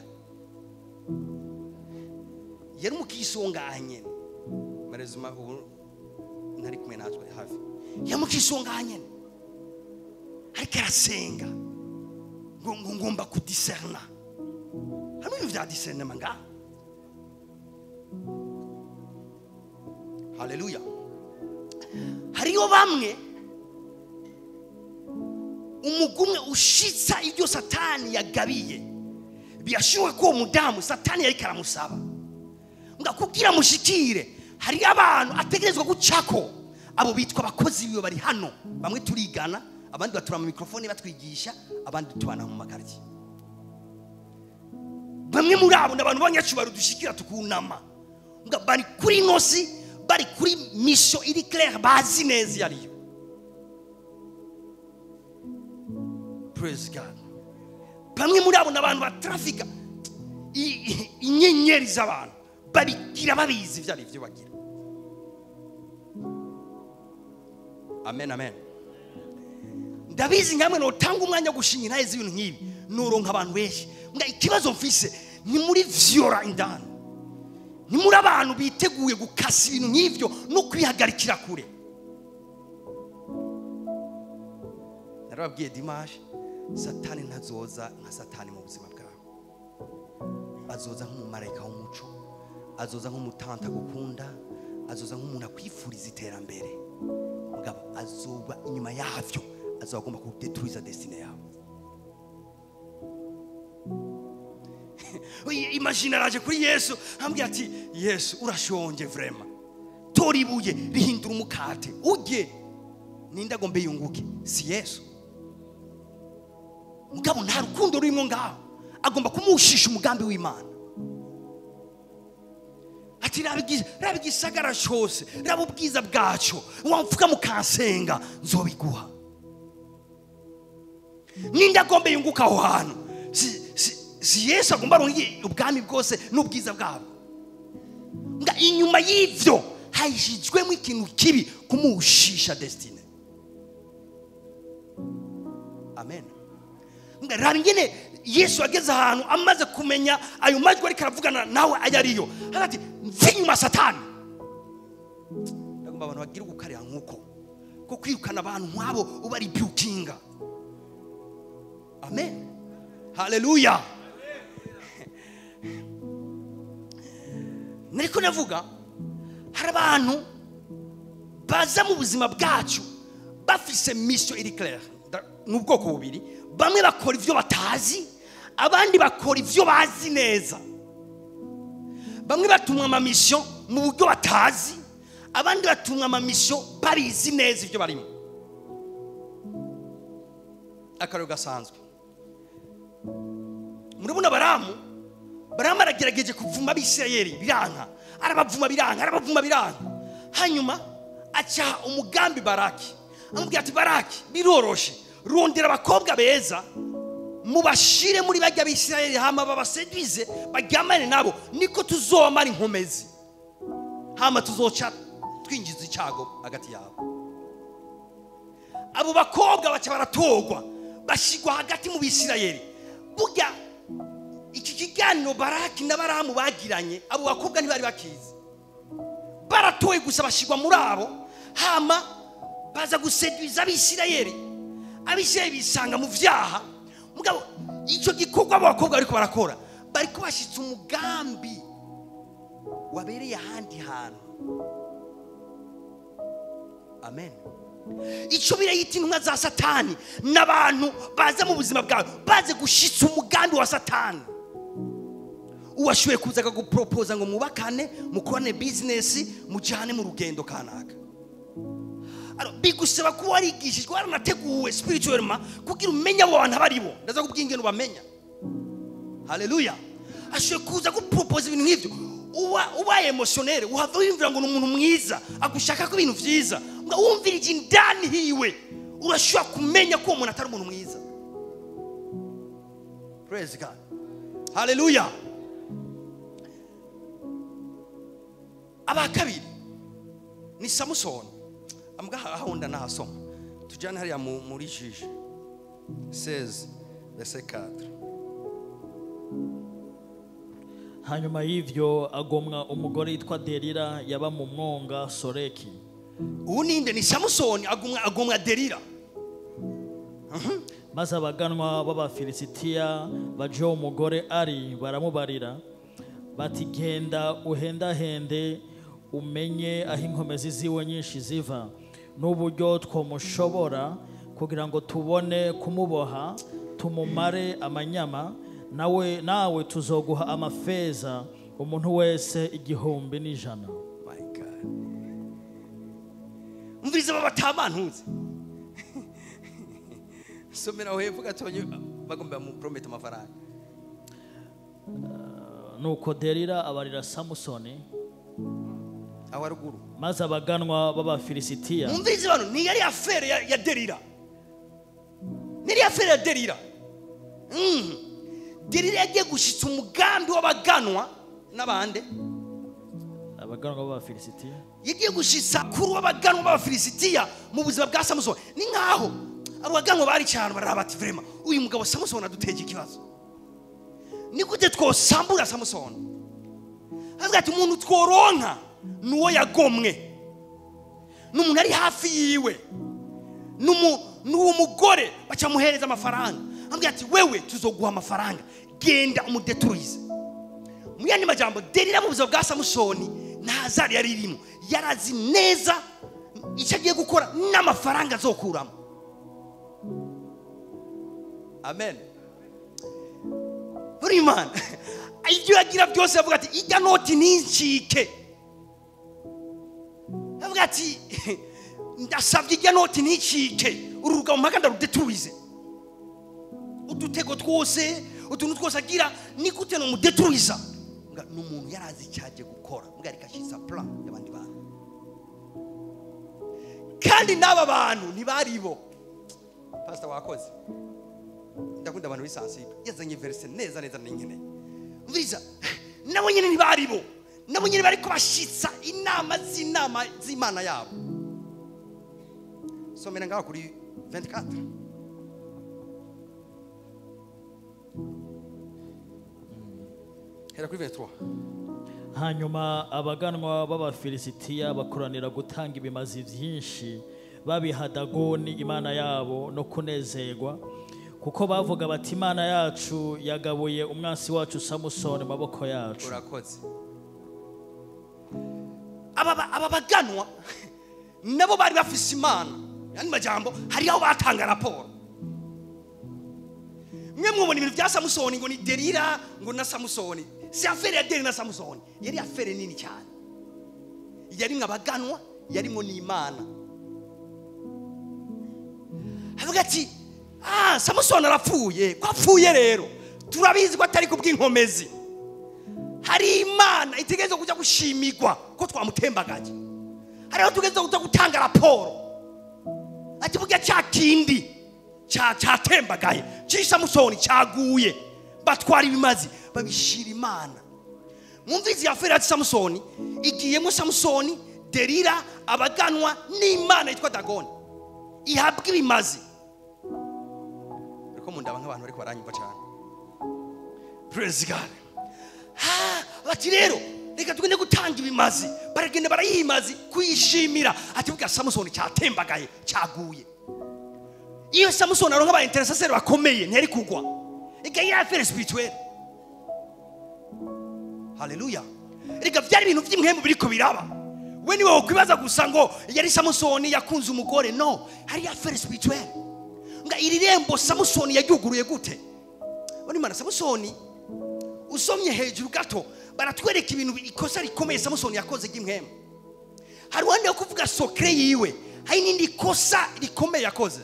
Yari mukisonganye. Marezuma ubu ntari kumwe natwe hafi. Yamukisonganye. Ariko arasenga. Ngo ngomba kudiserna. Hamwe n'ivya discernement nga. Haleluya. Hariyo bamwe umugumwe ushitsa ibyo Satani yagabiye. Byashuwe ko umudamu Satani yari karamusaba. Ngakubwira mushikire, hari abantu ategerezwa gucako. Abo bitwa abakozi biwe bari hano. Bamwe turigana, abandi batura mu microphone batwigisha, abandi tubana mu makarti. Bamwe muri abo n'abantu b'abanyacubaro dushikira tukunama. Nga bari kuri nosi, bari kuri mission iri claire, bazi neza yariyo. Praise God. Bamwe muri abo n'abantu batrafika inyenyeri z'abantu babigira babizi ivyo ari byo bagira. Amen, amen. Ndabizi nkamwe notanga umwanya gushinga intahe z'ibintu nk'ibi, noronka abantu benshi. Nga ikibazo mfise ni muri vyora indani. Ni muri abantu biteguye gukasa ibintu nk'ivyo no kwihagarikira kure. Narababwiye dimanche, Satani ntazoza nka Satani mu buzima bwawe. Azoza nk'umumarayika w'umuco, azoza nk'umutanta gukunda, azoza nk'umuntu akwifuriza iterambere. Mugabo azoba inyuma yavyo, azagomba kudetruiza destiny yawe. Imagine araje kuri Yesu, ambwira ati Yesu urashonje vraiment. Tora ibuye rihindura umukate urye. Ninde agombe yunguke? Si Yesu. Mugabo nta rukundo rurimo ngaho. Agomba kumushisha umugambi w'Imana. Ati rabi gisagara cyose, rabi ubwiza bwacu, wamfuka mukansenga nzobiguha. Ninde agombe yunguka aho hantu? Si Yesu agomba aronke ubwami bwose n'ubwiza bwabo. Nga inyuma y'ivyo hahishijwemo ikintu kibi kumushisha destiny. Amen. Nga rabi ngene Yesu ageze ahantu amaze kumenya ayo majwi ariko aravugana nawe ayariyo. Hagati mvi inyuma Satani. Ndagomba abantu bagira ugukarira nkuko ko kwirukana abantu nk'abo ubari bukinga. Amen. Haleluya. Nariko navuga hari abantu baza mu buzima bwacu bafise mission iri claire. N'ubwoko bubiri, bamwe bakora ivyo batazi, abandi bakora ivyo bazi neza. Bamwe batumwa ama mission mu buryo batazi, abandi batumwa ama mission babizi neza ivyo barimo. Akaryo gasanzwe. Murabona Baramu aragerageje kuvuma Abisirayeli biranka, arabavuma biranka, arabavuma biranka. Hanyuma aca umugambi Baraki, amubwira ati Baraki biroroshe, rondera abakobwa beza mubashire muri bajya Abisirayeli hama babaseduize baryamane nabo, niko tuzomara inkomezi, hama tuzoca twinjiza icago hagati yabo. Abo bakobwa baca baratogwa bashigwa hagati mu Bisirayeli. Burya iki kiganiro Baraki na Baramu bagiranye, abo bakobwa ntibari bakizi, baratoye gusa bashigwa muri abo. Hama Baza guseduza Abisirayeli. Abisirayeli bisanga mu vyaha. Mugabo icyo gikorwa abakobwa ariko barakora, bariko bashitse umugambi wabereye ahandi hantu. Amen. Icyo birayita intumwa za Satani n'abantu baza mu buzima bwawe baze gushitsa umugambi wa Satani. Uwashuye kuza akagupropoza ngo mubakane, mukorane business, mujane mu rugendo kanaka. Alors bigusaba kuba warigishijwe, waranateguwe spirituellement kugira umenye abo bantu abaribo. Ndaza kubwira ingene ubamenya. Haleluya. Ashuye kuza gupropoza ibintu nk'ivyo, uba emotionnel, uhava wiyumvira ngo ni umuntu mwiza agushaka ko ibintu vyiza, ngo wumvirije indani hiwe, urashobora kumenya ko uwo muntu atari umuntu mwiza. Praise God. Haleluya. Aba kabiri ni Samusoni. Ambwa ahonda nahasoma. Tujane hariya muri Juge 16 verset 4. Hanyuma y'ivyo agomwa umugore yitwa Delila yaba mu mwonga Soreki. Ubu ninde? Ni Samusoni agomwa Delila. Maze abaganwa b'Abafilisitiya baje uwo mugore ari baramubarira bati genda uhendahende umenye aho inkomezi ziwe nyinshi ziva n'uburyo twomushobora kugira ngo tubone kumuboha tumumare amanyama, nawe tuzoguha amafeza umuntu wese 1,100. My God. Umviriza batamantuze. Somera aho hepfo gatonye bagomba mu promete amafaranga. Nuko Delila abarira Samusoni aho haruguru. Maze abaganwa b'Abafilisitiya. Umviriza bano, ni yari affaire ya Delila. Ni yari affaire ya Delila. Delila yagiye gushitsa umugambi w'abaganwa n'abande. Abaganwa b'Abafilisitiya. Yagiye gushitsa kuri w'abaganwa b'Abafilisitiya mu buzima bwa Samusoni. Ni nkaho abaganwa bari cyane barabati vraiment uyu mugabo Samusoni aduteje ikibazo. Ni gute twosambura Samusoni? Avuga ati umuntu tworonka nuwo yagomwe, n'umuntu ari hafi yiwe, n'uwo mugore bacamuhereza amafaranga. Ambwira ati wewe tuzoguha amafaranga, genda umudeturize. Mu yandi majambo, Delila mu buzima bwa Samusoni nta zari yari irimo, yarazi neza icyo agiye gukora n'amafaranga azokuramo. Amen. Buri Imana ibyo yagira byose avuga ati ijya noti ntincike. Avuga ati ndasabye ijya noti nticike, uru rugabo mpaka ndarudeturize. Udutego twose, utuntu twose agira ni gute no mudeturiza. N'umuntu yarazi icyaje gukora, mbwa arikashisa plan y'abandi bantu. Kandi n'aba bantu ntibaribo. Pastor wakoze. Ndakunda abantu bisansibe. Yazanye verse neza neza n'inkene. Umviriza, nabo nyene ntibaribo. Nabo nyene bariko bashitsa inama z'inama z'Imana yabo. Somera ngaho kuri 24. Hera kuri 23. Hanyuma abaganwa b'Abafilisitiya bakoranira gutanga ibimazi byinshi babiha Dagoni imana yabo no kunezerwa, kuko bavuga bati Imana yacu yagabuye umwansi wacu Samusoni mu maboko yacu. Urakoze. Aba baganwa nabo bari bafise Imana. Yani majambo hari aho batanga raporo. Mwe mubona ibintu bya Samusoni ngo ni Delila ngo na Samusoni. Si affaire ya Delila na Samusoni, yari affaire nini cyane. Yari mwabaganwa, yarimo n'Imana. Avuga ati Samusoni arapfuye, ko apfuye rero turabizi ko atari kubw'inkomezi. Hari Imana itegereza kujya gushimigwa ko twamutembagaje. Hari aho tugeze kujya gutanga raporo. Ati burya cya kindi cyatembagaye cy'Samusoni cyaguye, batwara ibimazi babishira Imana. Mwumvizi ya affaire ya Samusoni igiyemo Samusoni, Delila, abaganwa n'Imana yitwa Dagoni ihabwa ibimazi. Ariko mundaba nk'abantu bariko baranyumva cyane. Praise God. Bati rero reka tugende gutanga ibimazi, Baragenda barayimazi kuyishimira ati buga Samusoni cyatembagaye cyaguye. Iyo Samusoni aronka ba intercesseur bakomeye ntiyari kugwa. Ega ya affaire spirituelle. Haleluya. Erega byari ibintu by'imwemu biriko biraba. We niwe wokwibaza gusa ngo yari Samusoni yakunze umugore, no, hari affaire spirituelle. Nga iri rembo Samusoni yaryuguruye gute? Bani mana Samusoni usomye hejuru gato baratwereka ibintu ikosa rikomeye Samusoni yakoze ry'imwemu. Hari wandi kuvuga sokre yiwe, hari nindi kosa rikomeye yakoze.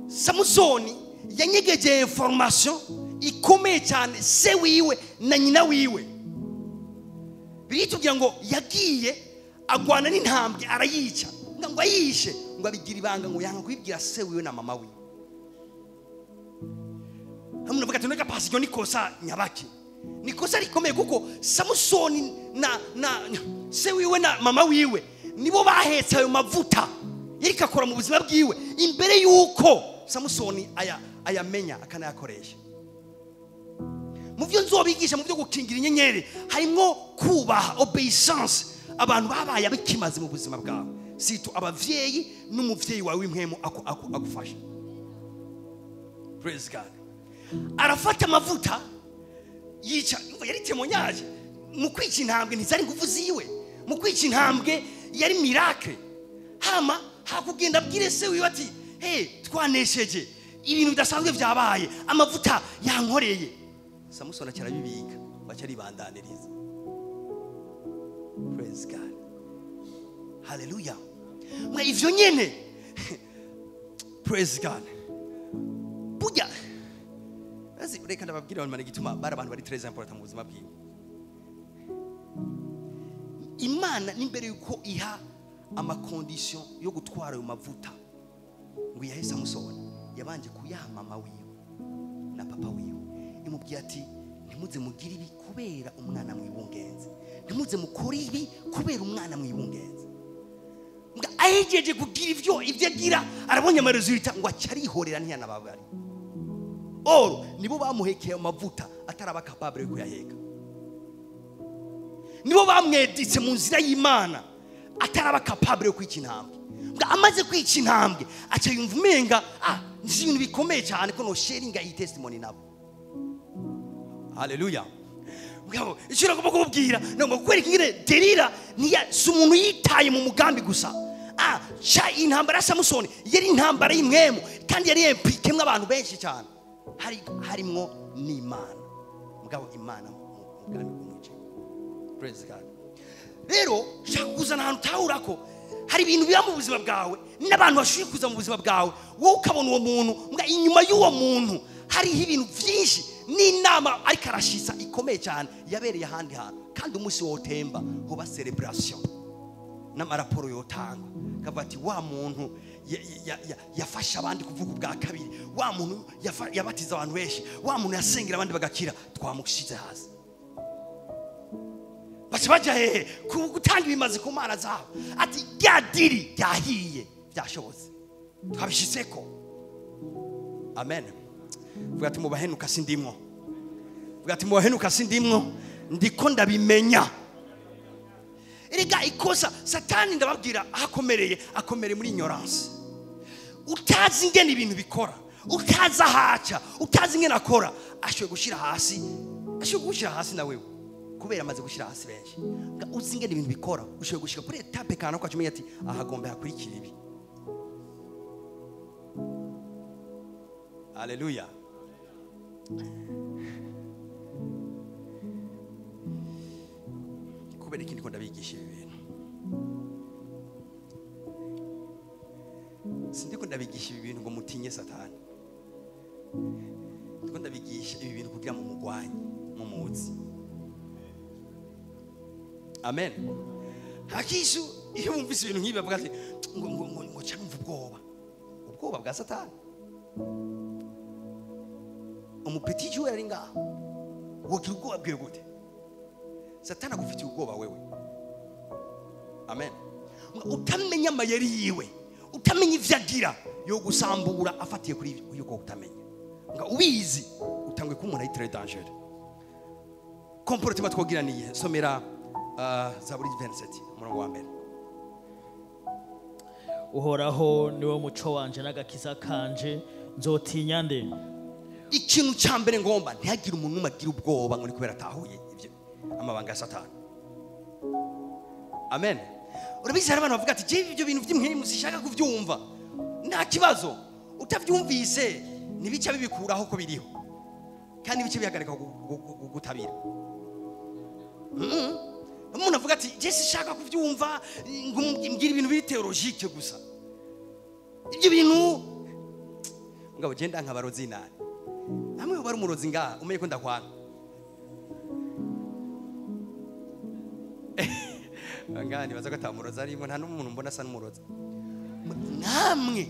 Samusoni yanyegeje information ikomeye cyane se wiwe na nyina wiwe. Biritubwira ngo yagiye agwana n'intambwe arayica, ngo ayishe, ngo abigira ibanga, ngo yanga kwibwira se wiwe na mama wiwe. Hamwe navuga ati nega pasi yo nikosa nyabaki. Nikosa rikomeye kuko Samusoni na se wiwe na mama wiwe nibo bahetse ayo mavuta yariko akora mu buzima bwiwe imbere yuko Samusoni ayamenya akanayakoresha. Mu byo nzobigisha mu byo gukingira inyenyeri harimo kubaha obeissance abantu babaye abikimaze mu buzima bwawe, sito abavyeyi n'umuvyeyi wawe w'impwemu agufasha. Praise God. Arafata amavuta yica, yari témoignage mu kwica intambwe ntizari nguvu ziwe, mu kwica intambwe yari miracle. Hama hakugenda abwire se wiwe ati hey, twanesheje ibintu bidasanzwe byabaye, amavuta yankoreye. Samusoni acarabibika bacaribandaniriza. Praise God. Hallelujah. Mwa ivyo nyene. Praise God. Burya azi reka ndababwira abantu gituma bari abantu bari très important mu buzima bwiwe. Imana n'imbere yuko iha ama condition yo gutwara ayo mavuta ngo yahe Samusoni, yabanje kuyaha mama wiwe na papa wiwe. Imubwiye ati ntimuze mugire ibi kubera umwana mwibungenze, ntimuze mukore ibi kubera umwana mwibungenze. Ngo ahejeje kugira ivyo agira arabonye ama resultat ngo acarihorera ntiyanababari. Oro nibo bamuhekeye amavuta ataraba capable yo kuyaheka, nibo bamweditse mu nzira y'Imana ataraba capable yo kwica intambwe. Ngo amaze kwica intambwe aca yumva umenga nzi ibintu bikomeye cyane ko no sharinga iyi testimony nabo. Haleluya. Mugabo icyo nagomba kubabwira nagomba kukwereka ingene Delila niya si umuntu yitaye mu mugambi gusa. Cha intambara ya Samusoni yari intambara y'imwemu kandi yari implikemwe abantu benshi cyane, harimwo n'Imana. Mugabo Imana mu mugambi bw'umwice. Praise God. Rero shaka kuzana ahantu utahura ko hari ibintu biba mu buzima bwawe n'abantu bashoboye kuza mu buzima bwawe, wowe ukabona uwo muntu, mbwa inyuma y'uwo muntu hariho ibintu byinshi n'inama ariko arashitsa ikomeye cyane yabereye ahandi hantu, kandi umunsi wotemba hoba celebration n'amaraporo yotangwa kavuga ati wa muntu yafasha abandi kuvuga ubwa kabiri, wa muntu yabatiza abantu benshi, wa muntu yasengera abandi bagakira, twamushize hasi. Baca baja hehe gutanga ibimazi ku mana zabo ati rya diri ryahiye byashobotse twabishitseko. Amen. Vuga ati mubahenuka sindimwo, vuga ati mubahenuka sindimwo, ndiko ndabimenya. Erega ikosa Satani ndababwira akomereye, akomereye muri ignorance. Utazi ingene ibintu bikora, utazi ahaca, utazi ingene akora, ashoboye gushira hasi, ashoboye gushira hasi na wewe kubera amaze gushira hasi benshi. Uzi ingene ibintu bikora, ushoboye gushika kuri etape kana ko acumenya ati ahagombe hakurikira ibi. Haleluya. Kubera ikindi ko ndabigisha ibi bintu, sindiko ndabigisha ibi bintu ngo mutinye Satani, ndiko ndabigisha ibi bintu kugira mu mugwanye mumuzi. Amen. Hakishu iyo bumvise ibintu nk'ibi bavuga ati ngo ngo ngo ngo cyangwa ubwoba, ubwoba bwa Satani. Umupeti joueur ari ngaho wogira ubwoba bwiwe gute? Satani agufitiye ubwoba wewe. Amen. Utamenya amayeri yiwe, utamenya ivyo agira yo gusambura afatiye kuri yuko utamenya. Nga ubizi utangwe ko umuntu ari très dangereux. Comportement twogira niye somera Zaburi 27 umurongo wa mbere. Uhoraho niwe muco wanje n'agakiza kanje, nzotinya nde? Ikintu cya mbere ngomba, ntihagire umuntu umwe agira ubwoba ngo ni kubera atahuye ibyo amabanga ya Satani. Amen. Urabizi hari abantu bavuga ati je ibyo bintu by'imwemu sishaka kuvyumva. Nta kibazo, utavyumvise nibica bibikuraho ko biriho, kandi bice bihagarika gutabira. Umuntu avuga ati je sishaka kuvyumva, ngo mbwira ibintu biri théologique gusa. Ibyo bintu ngabo genda nkabarozi nani. Namwe bari umurozi ngaha umenye ko ndakwanga. Ngani baza gatamuroza arimo, nta n'umuntu mbona asa n'umurozi. Namwe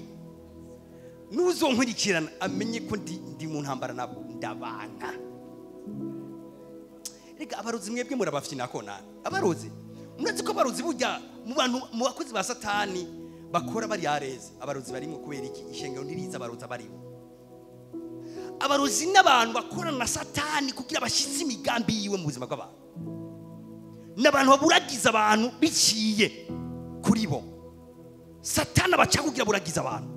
nuzonkurikirana amenye ko ndi mu ntambara nabo ndabanka. Rega abarozi mwebwe murabafyina ko nani? Abarozi murazi ko abarozi burya mu bantu mu bakozi ba Satani bakora bari yareze. Abarozi barimo kubera iki? Ishengero ndiriza abarozi barimo. Abarozi n'abantu bakorana na Satani kugira bashitse imigambi yiwe mu buzima bw'abantu. N'abantu baburagiza abantu biciye kuri bo. Satani abaca kugira buragiza abantu.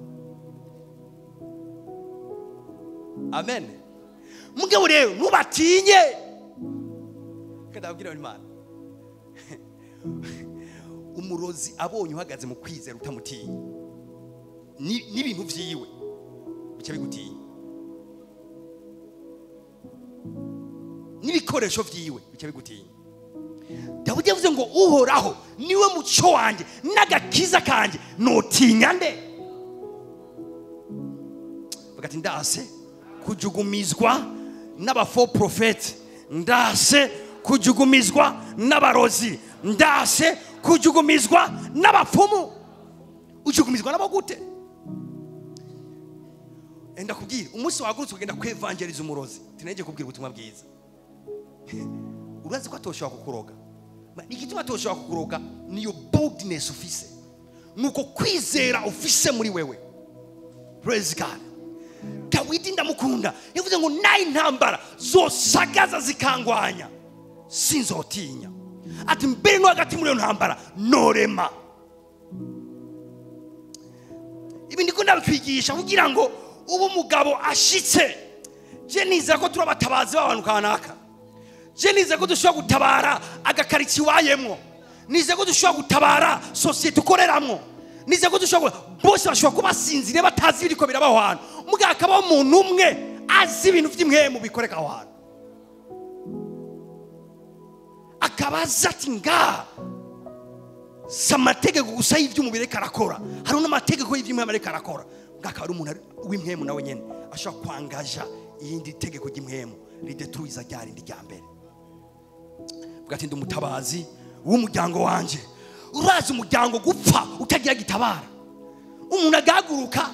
Amen. Mugabo rero nubatinye. Kadabwira Imana. Umurozi abonye uhagaze mu kwizera utamutinya, n'ibintu vyiwe bica bigutinya, n'ibikoresho vyiwe bica bigutinya. Dawudi yavuze ngo Uhoraho niwe muco wanje n'agakiza kanje, notinya nde? Bagati ndase kujugumizwa n'abafaux prophètes, ndase kujugumizwa n'abarozi, ndase kujugumizwa n'abapfumu. Ujugumizwa nabo gute? Enda kubwira umunsi wagurutse ugenda kwevangeliza umurozi, tineje kubwira ubutumwa bwiza. Urazi ko atoshobora kukuroga. Igituma atoshobora kukuroga niyo boldness ufise, nuko kwizera ufise muri wewe. Praise God. Dawidi ndamukunda, yavuze ngo nayi ntambara zosagaza zikangwanya sinzotinya. Ati mbere no hagati muri iyo ntambara norema. Ibi ndiko ndabikwigisha kugira ngo ubu mugabo ashitse. Je nizera ko turi abatabazi b'abantu kanaka. Je nizera ko dushobora gutabara agakaritsiye wayemwo. Nizera ko dushobora gutabara societe ukoreramwo. Nizera ko dushobora, bose bashobora kuba basinziriye batazi ibiriko birabaho hantu. Mugabo akabaho umuntu umwe azi ibintu vy'imwemu bikoreka aho hantu. Akabaza ati nga si amategeko gusa y'ivy'umubiri ariko arakora, hari n'amategeko y'ivy'imwemu ariko arakora. Ngaka ari umuntu w'imwemu nawe nyene ashobora kwangaja iyindi tegeko ry'imwemu ridetruiza rya rindi rya mbere. Vuga ati ndi umutabazi w'umuryango wanje. Urazi umuryango gupfa utagira gitabara. Umuntu agahaguruka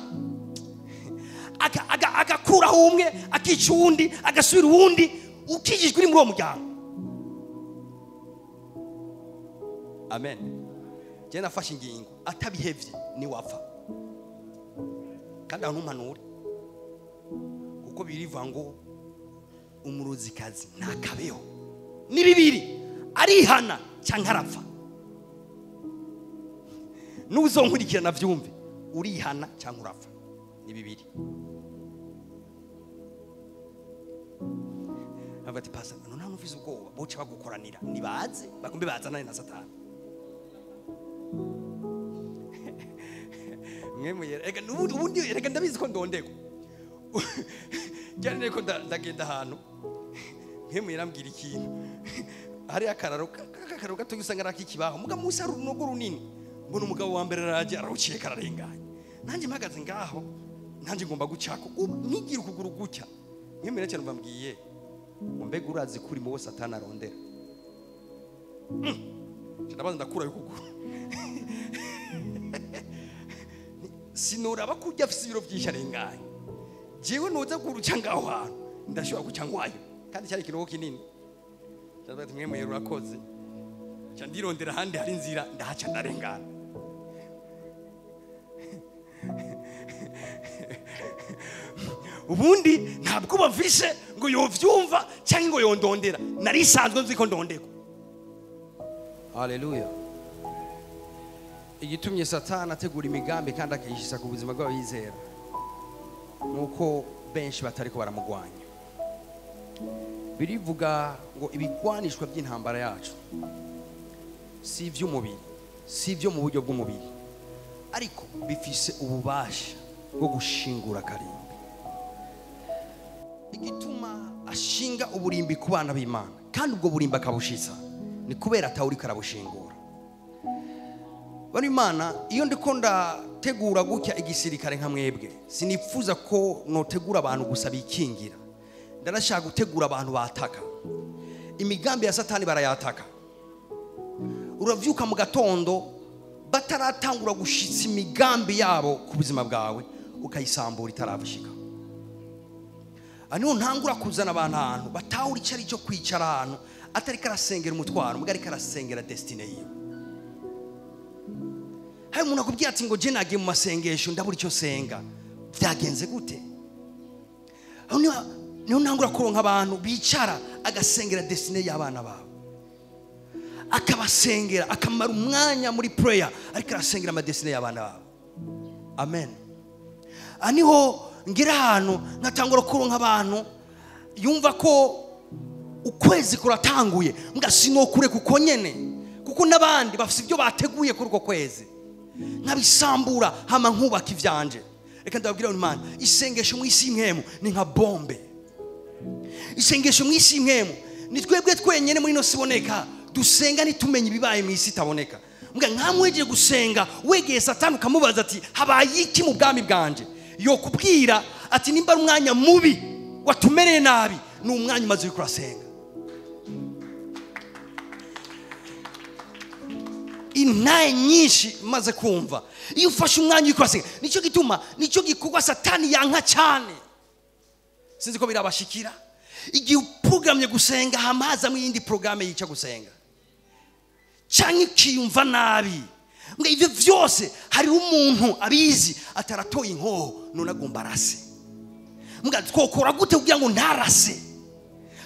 agakuraho umwe, akica uwundi, agasubira uwundi, ukijijwe uri muri uwo muryango. Amen. Je nafashe ingingo atabihevye ni wapfa. Kandi ntumpanure kuko biriva ngo umurozikazi ntakabeho. Ni bibiri, arihana cyangwa arapfa. Nuzonkurikirana vyumve, urihana cyangwa urapfa. Ni bibiri. Abati pastor, none nta ufise ubwoba boca bagukoranira, nibaze bakumbe bazanane na Satani. Mwemwe reka ubundi reka ndabizi ko ndondeko. Cyane ko ndagenda ahantu mwemwe yarambwira ikintu. Hari akararo akararo gato usanga rakikibaho muga musa runogo runini. Mbona umugabo wa mbere araje aruciye kararenganye. Nanjye mpagaze ngaho nanjye ngomba gucako nkigira ukuguru gucya. Mwemwe cyane mbambwiye ngo mbega urazi kuri mu Satani arondera. Ndabaza ndakura ukuguru. Sinora bakujya afise ibiro byinshi arenganye. Jewe noza kuruca ngaho hantu ndashobora guca ngwayo kandi cyari kiroho kinini. Ndavuga ati mwemwe urakoze. Cya ndirondera handi hari inzira ndahaca ndarengana. Ubundi ntabwo bamfishe ngo yovyumva cyangwa ngo yondondera. Nari sanzwe nzi ko ndondeko. Haleluya. Igitumye Satani ategura imigambi kandi akayishisa ku buzima bw'abizera nuko benshi batariko baramugwanya. Birivuga ngo ibigwanishwa by'intambara yacu si iby'umubiri, si ibyo mu buryo bw'umubiri, ariko bifise ububasha bwo gushingura karimbi. Igituma ashinga uburimbi ku bana b'Imana kandi ubwo burimbi akabushitsa ni kubera atawuri karabushingura. Bano Imana, iyo ndiko ndategura gutya igisirikare nka mwebwe, sinifuza ko notegura abantu gusa bikingira. Ndanashaka gutegura abantu bataka. Imigambi ya Satani barayataka. Uravyuka mu gatondo bataratangura gushitsa imigambi yabo ku buzima bwawe, ukayisambura itaravishika. Aniho ntangura kuzana abantu ahantu batahura icyo ari cyo kwicara ahantu atari karasengera umutwaro, mbwa ari karasengera destiny yiwe. Hari umuntu akubwira ati ngo je nagiye mu masengesho ndabura icyo senga, byagenze gute? Aho niho ntangura kuronka abantu bicara agasengera destiny y'abana babo, akabasengera, akamara umwanya muri prayer ariko arasengera ama destiny y'abana babo. Amen. Aniho ngira ahantu nkatangura kuronka abantu yumva ko ukwezi kuratanguye, mbwa sinokure kuko nyene, kuko nabandi bafite ibyo bateguye kuri uko kwezi, nkabisambura hama nkubaka ivyanje. Reka ndababwira Imana, isengesho mu isi impwemu ni nka bombe. Isengesho mu isi impwemu ni twebwe twenyene muri ino siboneka dusenga ntitumenye ibibaye mu isi itaboneka. Mbwa nkamweje gusenga wegeye Satani ukamubaza ati habaye iki mu bwami bwanje, yokubwira ati nimba ari umwanya mubi watumereye nabi, ni umwanya umaze uriko urasenga. Intaye nyinshi maze kumva iyo ufashe umwanya uriko urasenga, nicyo gituma, nicyo gikorwa Satani yanka cyane. Sinzi ko birabashikira igihe uprogamye gusenga hamaza mu yindi programme yica gusenga, canke ukiyumva nabi. Mbwa ivyo vyose hari umuntu abizi ataratoye inkoho none agomba arase. Mbwa twokora gute kugira ngo ntarase?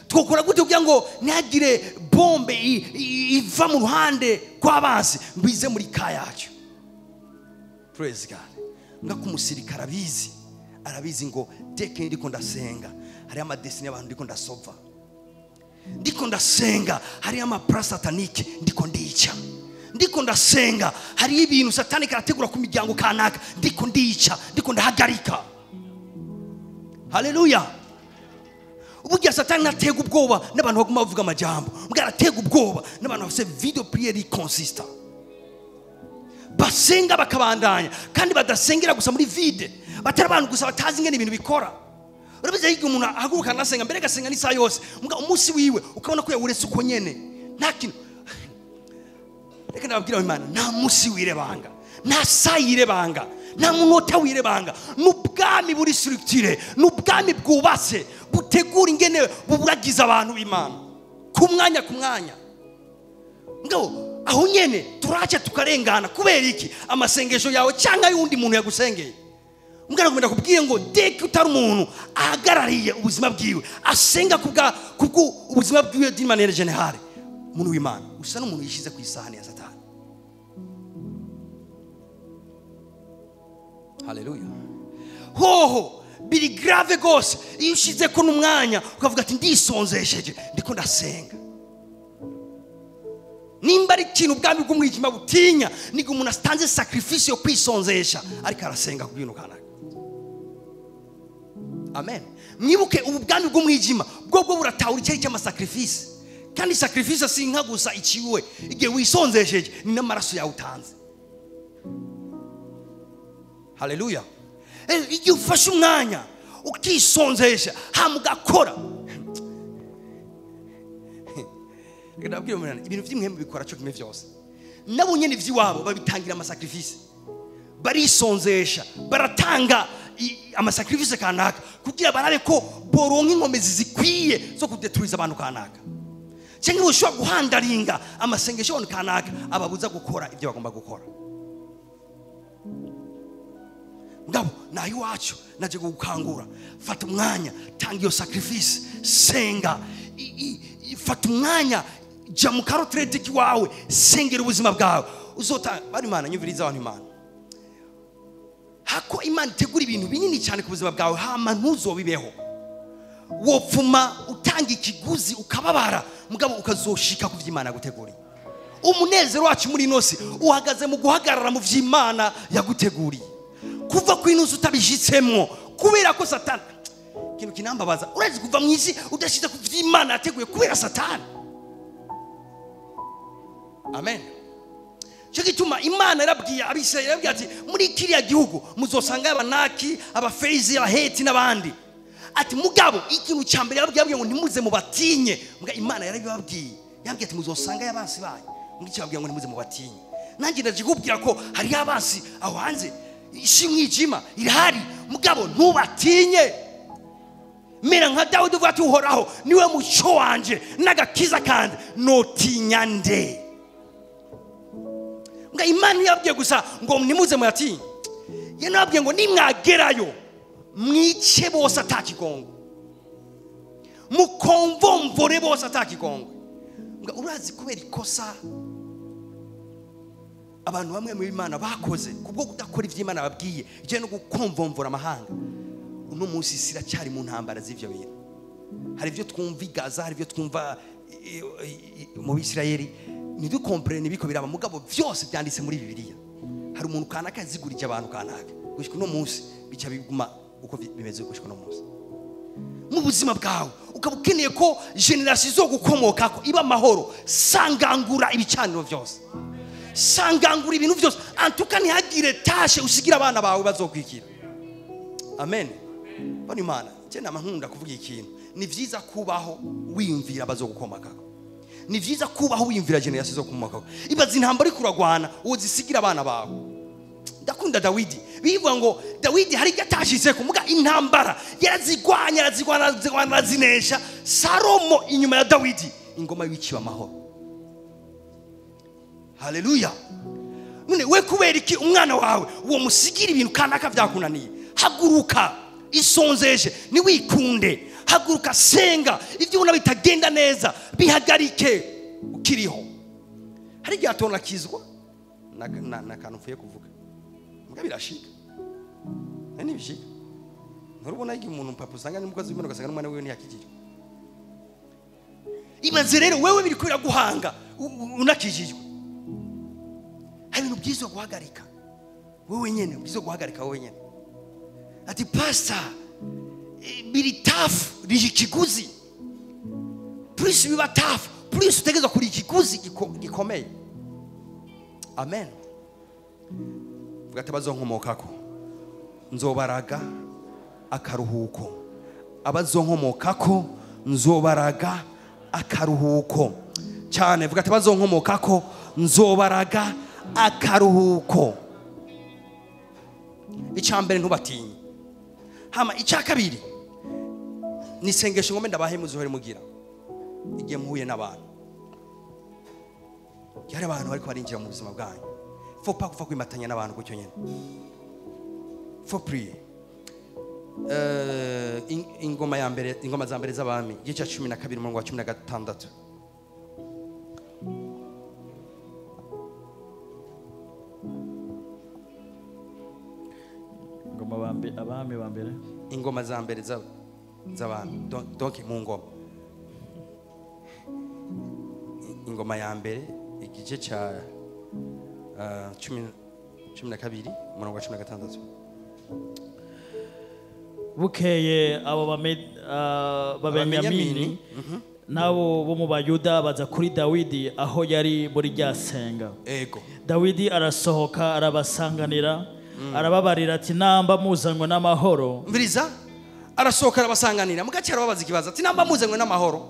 Twokora gute kugira ngo ntagire bombe iva mu ruhande kw'abansi ngo ize muri kayacu? Praise God. Mbwa ko umusirikare abizi, arabizi ngo deke ndiko ndasenga hari ama destiny y'abantu ndiko ndasova, ndiko ndasenga hari ama plan satanique ndiko ndica, ndiko ndasenga hari ibintu satani karategura ku miryango kanaka ndiko ndica, ndiko ndahagarika. Haleluya. Uburyo satani natega ubwoba n'abantu baguma bavuga amajambo, mbwa aratega ubwoba n'abantu bafite video prière consistant, basenga bakabandanya kandi badasengera gusa muri vide, batari abantu gusa batazi ingene ibintu bikora. Urabizi igihe umuntu ahaguruka anasenga mbere agasenga n'isaha yose, mbwa umunsi wiwe ukabona ko yawuretse uko nyene nta kintu. Reka ndababwira Imana, nta munsi wirebanga, nta saa yirebanga, nta munota wirebanga. N'ubwami buri structure, n'ubwami bwubatse butegura ingene buburagiza abantu b'Imana ku mwanya ku mwanya. Ngo aho nyene turaca tukarengana kubera iki? Amasengesho yawe cyangwa y'undi muntu yagusengeye. Mbwa nakumenda kubwiye ngo deke utari umuntu ahagarariye ubuzima bwiwe, asenga kubwa kubwo ubuzima bwiwe d'une manière générale, umuntu w'Imana usa n'umuntu yishize ku isahani ya Satani. Haleluya. Hoho biri grave gose iyo ushize ko n'umwanya ukavuga ati ndisonzesheje ndiko ndasenga. Nimba ari ikintu ubwami bw'umwijima butinya, niga umuntu atanze sacrifice yo kwisonzesha ariko arasenga ku bintu kanaka. Amen. Mwibuke ubu bwami bw'umwijima bwo buratahura icyo cy'ama sacrifice, kandi sacrifice si inka gusa iciwe, igihe wisonzesheje ni n'amaraso yawe utanze. Haleluya. Igihe ufashe umwanya ukisonzesha hama ugakora. Ndabwira umuntu ibintu by'imwembe bikora cyo kimwe vyose, nabo nyene ivy'iwabo babitangira ama sacrifice, barisonzesha, baratanga ama sacrifice kanaka kugira barabe ko boronka inkomezi zikwiye zo kudeturiza abantu kanaka, cyangwa boshobora guhandaringa amasengesho abantu kanaka ababuza gukora ibyo bagomba gukora. Ngabo nayo iwacu naje gukangura, fata umwanya, tanga iyo sacrifice, senga, fata umwanya, Jya mu ka retraite kiwawe, sengera ubuzima bwawe. Uzotanga bari Imana, nyumviriza abantu Imana. Hako Imana itegura ibintu binini cyane ku buzima bwawe, hama ntuzobibeho. Wopfuma utanga ikiguzi ukababara, mugabo ukazoshika ku vy'Imana yaguteguriye. Umunezero wacu muri ino si uhagaze mu guhagarara mu vy'Imana yaguteguriye. Kuva ku ino si utabishitsemwo kubera ko Satani, ikintu kinambabaza, urazi kuva mu isi udashitse ku vy'Imana yateguye kubera Satani. Amen. Cyo gituma Imana yarabwiye Abisirayeli, yarabwiye ati muri kiriya gihugu muzosanga Abanaki, Abafeizi, Abaheti n'abandi. Ati mugabo ikintu cya mbere yarabwiye ngo ntimuze mubatinye. Muga Imana yarabibabwiye, yarabwiye ati muzosanga abansi banyu, mugice babwiye ngo ntimuze mubatinye. Nanjye ndakikubwira ko hari abansi aho hanze, isi mwijima irahari, mugabo ntubatinye. Mera nka Dawidi uvuga ati Uhoraho niwe muco wanje n'agakiza kanje, notinya nde? Muga Imana yabwiye gusa ngo ntimuze muyatinye, yanabwiye ngo nimwagerayo mwice bose atakigongo, mukomvomvore bose atakigongo. Muga urazi kubera ikosa abantu bamwe mu Imana bakoze kubwo kudakora ivy'Imana babwiye, ije no gukomvomvora amahanga. Uno munsi isi iracyari mu ntambara z'ivyo bintu. Hari ivyo twumva i Gaza, hari ivyo twumva mu Bisirayeli, ntidukomprene ibiko biraba, mugabo vyose byanditse muri Bibiliya. Hari umuntu kanaka yazigurije abantu kanaka, gushika uno munsi bica biguma uko bimeze gushika uno munsi. Mu buzima bwawe ukaba ukeneye ko generation izogukomokako iba amahoro, sangangura ibicaniro vyose, sangangura ibintu vyose, antuka ntihagire tashe usigira abana bawe bazokwikira. Amen. Bano Imana, je nama nkunda kuvuga ikintu, ni vyiza kubaho wiyumvira abazogukomokako, ni vyiza kubaho wiyumvira generation izogukomokako. Ibaze intambara iri kuragwana uwo zisigira abana bawe. Ndakunda Dawidi, bivuga ngo Dawidi hari ibyo atashizeko, muga intambara yarazigwanya, arazigwana, arazigwana, arazinesha. Salomo inyuma ya Dawidi ingoma yiciwe amahoro. Haleluya. None we kubera iki umwana wawe uwo musigira ibintu kanaka vyakunaniye? Haguruka, isonzeje, niwikunde, haguruka, senga, ibyo ubona bitagenda neza bihagarike ukiriho. Hari igihe atonakizwa na kantu mvuye kuvuga, muga birashika. Nani bishika? Nturubona igihe umuntu papa usanga n'umukozi w'Imana ugasanga n'umwana wiwe ntiyakijijwe. Ibaze rero wewe biriko biraguhanga unakijijwe. Hari ibintu byiza guhagarika wewe nyene, byiza guhagarika wewe nyene. Ati pastor, biri tafu rije ikiguzi, plus biba tafu plus utegerezwa kuri ikiguzi gikomeye. Amen. Vuga ati abazonkomokako nzobaraga akaruhuko, abazonkomokako nzobaraga akaruhuko cyane. Vuga ati abazonkomokako nzobaraga akaruhuko. Icya mbere ntubatinye. Hama icya kabiri ni isengesho ngombe ndabahe muzohore mugira igihe muhuye n'abantu. Hari abantu bariko barinjira mu buzima bwanyu, faut pas kuva kwimatanya n'abantu gutyo nyene, faut prier. Ingoma ya mbere, ingoma za mbere z'abami, igice cya 12 umurongo wa 16. Ingoma abami ba mbere, ingoma za mbere z'abami, donc mu ngoma, ingoma ya mbere igice cya 12 umurongo wa 16. Bukeye abo Babenyamini nabo bo mu Bayuda baza kuri Dawidi aho yari muri rya senga. Ego. Dawidi arasohoka arabasanganira, arababarira ati namba muzanywe n'amahoro. Mviriza, arasohoka arabasanganira, mugace arababaza ikibazo ati namba muzanywe n'amahoro,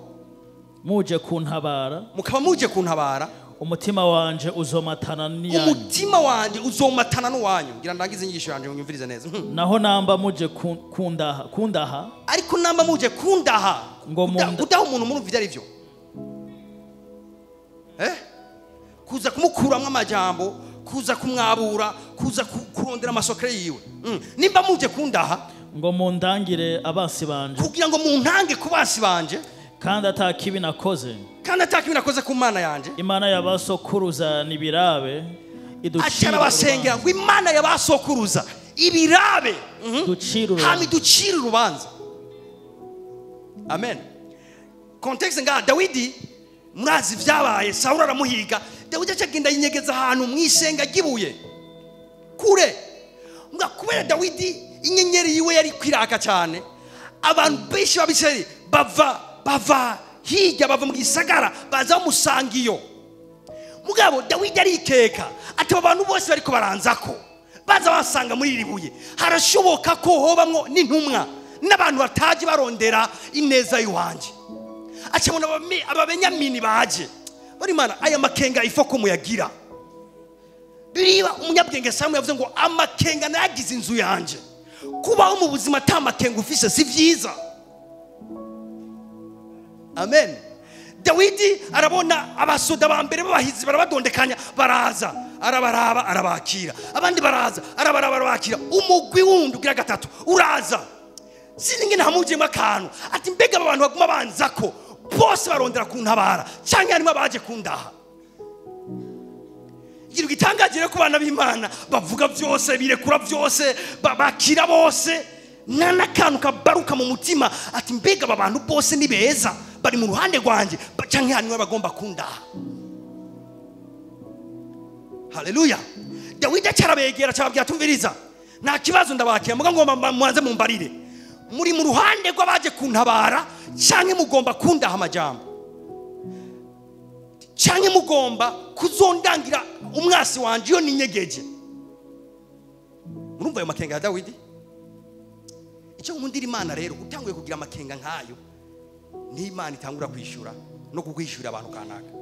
muje kuntabara, mukaba muje kuntabara, umutima wanje uzomatana n'iyanyu, umutima wanje uzomatana n'uwanyu. Ngira ndangize inyigisho yanje munyumvirize neza. Naho namba muje kundaha, ariko namba muje kundaha, ngo kudaha umuntu murumva ivyo arivyo, kuza kumukuramwo amajambo, kuza kumwabura, kuza kurondera amasokere yiwe. Nimba muje kundaha, ngo mundangire abansi banje, kugira ngo muntange ku bansi banje, kandi atakibi nakoze, Kandi atakibi nakoze ku Mana yanje. Imana yabasokuruza nibirabe iducira. Arabasengera ngo Imana yabasokuruza ibirabe ducira ducira urubanza. Amen. Context nga Dawidi murazi vyabaye, Sawuli aramuhiga, Dawidi acagenda yinyegeza ahantu mwisenga gibuye kure. Nga kubera Dawidi inyenyeri yiwe yari kwiraka cyane, abantu benshi babiseri bava hirya, bava mu gisagara baza bamusanga iyo. Mugabo Dawidi arikeka ati abantu bose bariko baranzako baza basanga muri iri buye, harashoboka ko hobamwo n'intumwa n'abantu bataje barondera ineza yiwanje. Acabona ababenyamini baje bari Imana, aya makenga ifoko muyagira. Biriba umunyabwenge Samuel yavuze ngo amakenga nayagize inzu yanje. Kubaho mu buzima ata makenga ufise si vyiza. Amen. Dawidi arabona abasoda ba mbere babahizi barabadondekanya, baraza arabaraba arabakira, abandi baraza arabaraba arabakira, umugwi wundi ugira gatatu uraza. Sininge ntamujemo akantu ati mbega aba bantu baguma banzako bose barondera kuntabara cyangwa harimo abaje kundaha. Ikintu gitangaje ku bana b'Imana bavuga byose, birekura byose, bakira bose, nta n'akantu kabaruka mu mutima ati mbega aba bantu bose ni beza bari mu ruhande rwanjye cyangwa harimo abagomba kundaha. Haleluya. Dawidi acarabegera acababwira tumviriza, nta kibazo ndabakira, muga ngomba muanze mumbarire, muri mu ruhande rw'abaje kuntabara cyangwa mugomba kundaha amajambo, cyangwa mugomba kuzondangira umwasi wanje iyo ninyegeje. Murumva ayo makenga ya Dawidi? Icyo nkundira Imana rero, utanguye kugira amakenga nkayo ni Imana itangura kwishura no kukwishura abantu kanaka.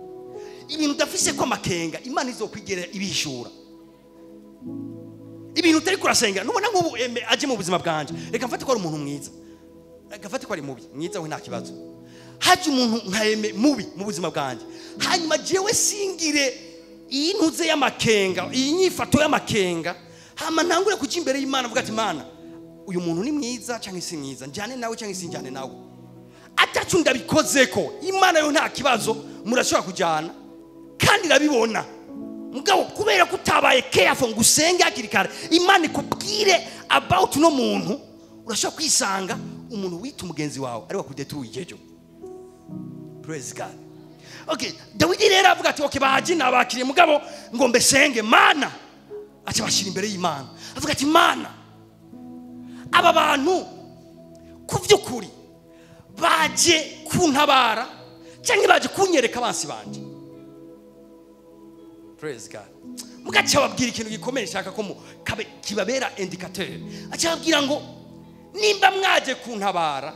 Ibintu udafise ko amakenga Imana izokwigera ibishura. Ibintu utari kurasengera nubona nk'ubu aje mu buzima bwanje, reka mfate ko ari umuntu mwiza, reka mfate ko ari mubi, mwiza we nta kibazo. Haje umuntu nka eme mubi mu buzima bwanje, hanyuma jewe singire iyi ntuze y'amakenga, iyi nyifato y'amakenga, hama ntangure kuja imbere y'Imana avuga ati Imana uyu muntu ni mwiza cyangwa si mwiza, njyane nawe cyangwa sinjyane nawe, atacu ndabikozeko, Imana yo nta kibazo murashobora kujyana kandi irabibona. Mugabo kubera ko utabaye careful ngo usenge hakiri kare Imana ikubwire about no muntu, urashobora kwisanga umuntu wita umugenzi wawe ari wakudetuye ejo. Praise God. Okay, Dawidi rero avuga ati okay baje nabakiriye, mugabo ngo mbesenge Mana. Aca bashira imbere y'Imana avuga ati Mana, aba bantu ku vy'ukuri baje kuntabara cyangwa baje kunyereka abansi banje. Praise God. Mugaca babwira ikintu gikomeye nshaka ko kibabera indicateur. Aca babwira ngo nimba mwaje kuntabara,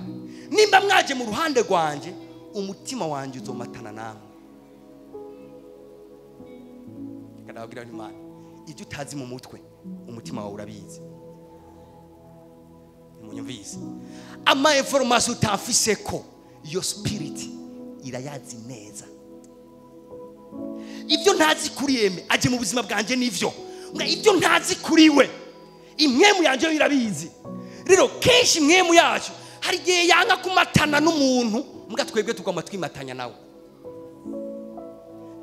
nimba mwaje mu ruhande rwanje, umutima wanje uzomatana namwe. Ndababwira Imana, ibyo utazi mu mutwe umutima wawe urabizi. Munyumvise ama information utafise ko your spirit irayazi neza. Ibyo ntazi kuri eme aje mu buzima bwanje nivyo, ibyo ntazi kuri we imwemu yanje irabizi. Rero kenshi imwemu yacu hari gihe yanga kumatana n'umuntu, muga twebwe tugomba twimatanya nawe.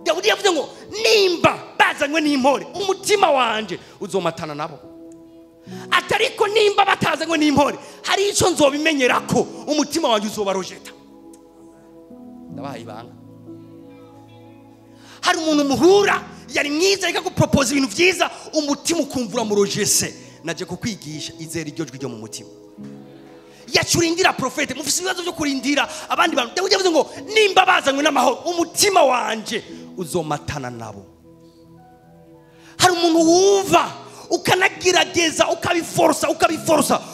Dawidi yavuze ngo nimba bazanywe n'impore umutima wanje uzomatana nabo, atariko nimba batazanywe n'impore hari ico nzobimenyera ko umutima wanje uzobarojeta. Ndabahaye ibanga. Hari umuntu muhura yari mwiza ariko gupropose ibintu vyiza, umutima ukumvura murojese. Naje kukwigisha izera iryo jwi ryo mu mutima. Yacurindira profete, mufise ibibazo byo kurindira abandi bantu. Dawidi yavuze ngo nimba bazanywe n'amahoro umutima wanje uzomatana nabo. Hari umuntu wumva ukanagerageza ukabiforsa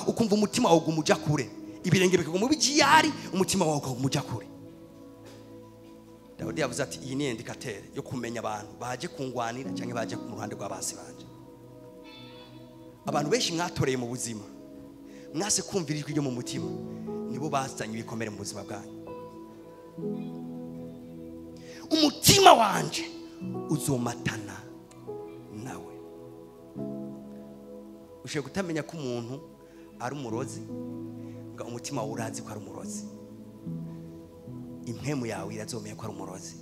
ukumva umutima wawe ugumuja kure, ibirenge bikaguma bijiyari, umutima wawe ukagumuja kure. Dawidi yavuze ati iyi ni indicateur yo kumenya abantu baje kungwanira cyangwa baje mu ruhande rw'abasi banje. Abantu benshi mwatoreye mu buzima mwase kumvira ijwi ryo mu mutima, nibo bazanye ibikomere mu buzima bwanyu. Umutima wanje uzomatana nawe. Ushobora kutamenya ko umuntu ari umurozi, ngo umutima wawe urazi ko ari umurozi. Impemu yawe irazomeye ko ari umurozi.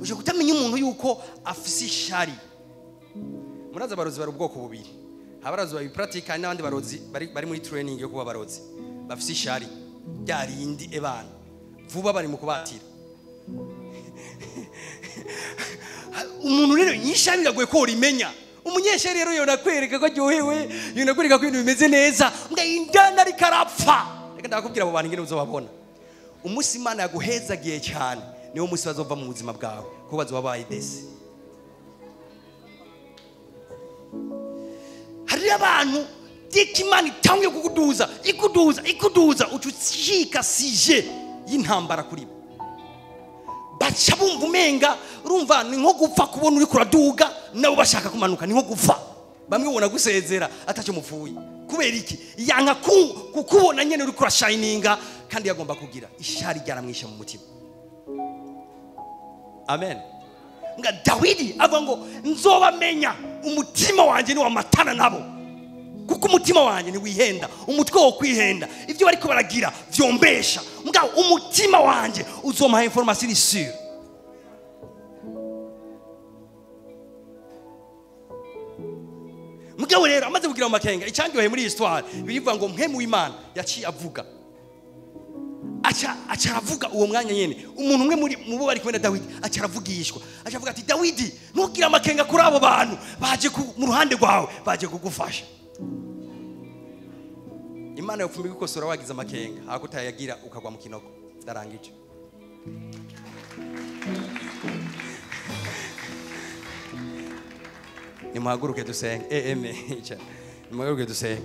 Uje kutamenya umuntu yuko afise ishari. Muraza abarozi bari ubwoko bubiri. Abarozi babipratika n'abandi barozi bari muri training yo kuba abarozi. Bafise ishari ryarindi ebana. Vuba bari mu kubatira. Umuntu rero nyishari biragoye ko urimenya. Umunyeshari rero yonakwereka ko aryohewe, yonakwereka ko ibintu bimeze neza, mbwa indani ariko arapfa. Reka ndakubwira abo bantu ingene uzobabona. Umunsi Imana yaguhezagiye cyane niwo munsi bazova mu buzima bwawe, kuko bazoba bayidese. Hari abantu dika Imana itanguye kukuduza, ikuduza, ikuduza, uca ucika sije y'intambara kuri bo. Baca bumva umenga, urumva ni nko gupfa kubona uri kuraduga, nabo bashaka kumanuka, ni nko gupfa. Bamwe ubona gusezera atacyo mupfuye. Kubera iki? Yanka kukubona nyene uri kurashininga, kandi yagomba kugira ishari ryaramwishe mu mutima. Amen. Nga Dawidi avuga ngo nzobamenya umutima wanje ni wamatana nabo, kuko umutima wanje ni wihenda, umutwe wo kwihenda, ivyo bariko baragira vyombesha, mugabo umutima wanje uzomaha information iri sûre. Mugabo rero amaze kugira amakenga, icyangiwe muri histoire bivuga ngo mpemu w'Imana yaciye avuga, aca aravuga uwo mwanya nyene. Umuntu umwe muri mubo bari kumwe na Dawidi aca aravugishwa, aca avuga ati Dawidi ntugire amakenga kuri abo bantu baje mu ruhande rwawe, baje kugufasha. Imana yopfumbi gukosora wagize amakenga, hako utayagira ukagwa mu kinogo. Ndarangije. Nimuhaguruke dusenge. Nimuhaguruke dusenge.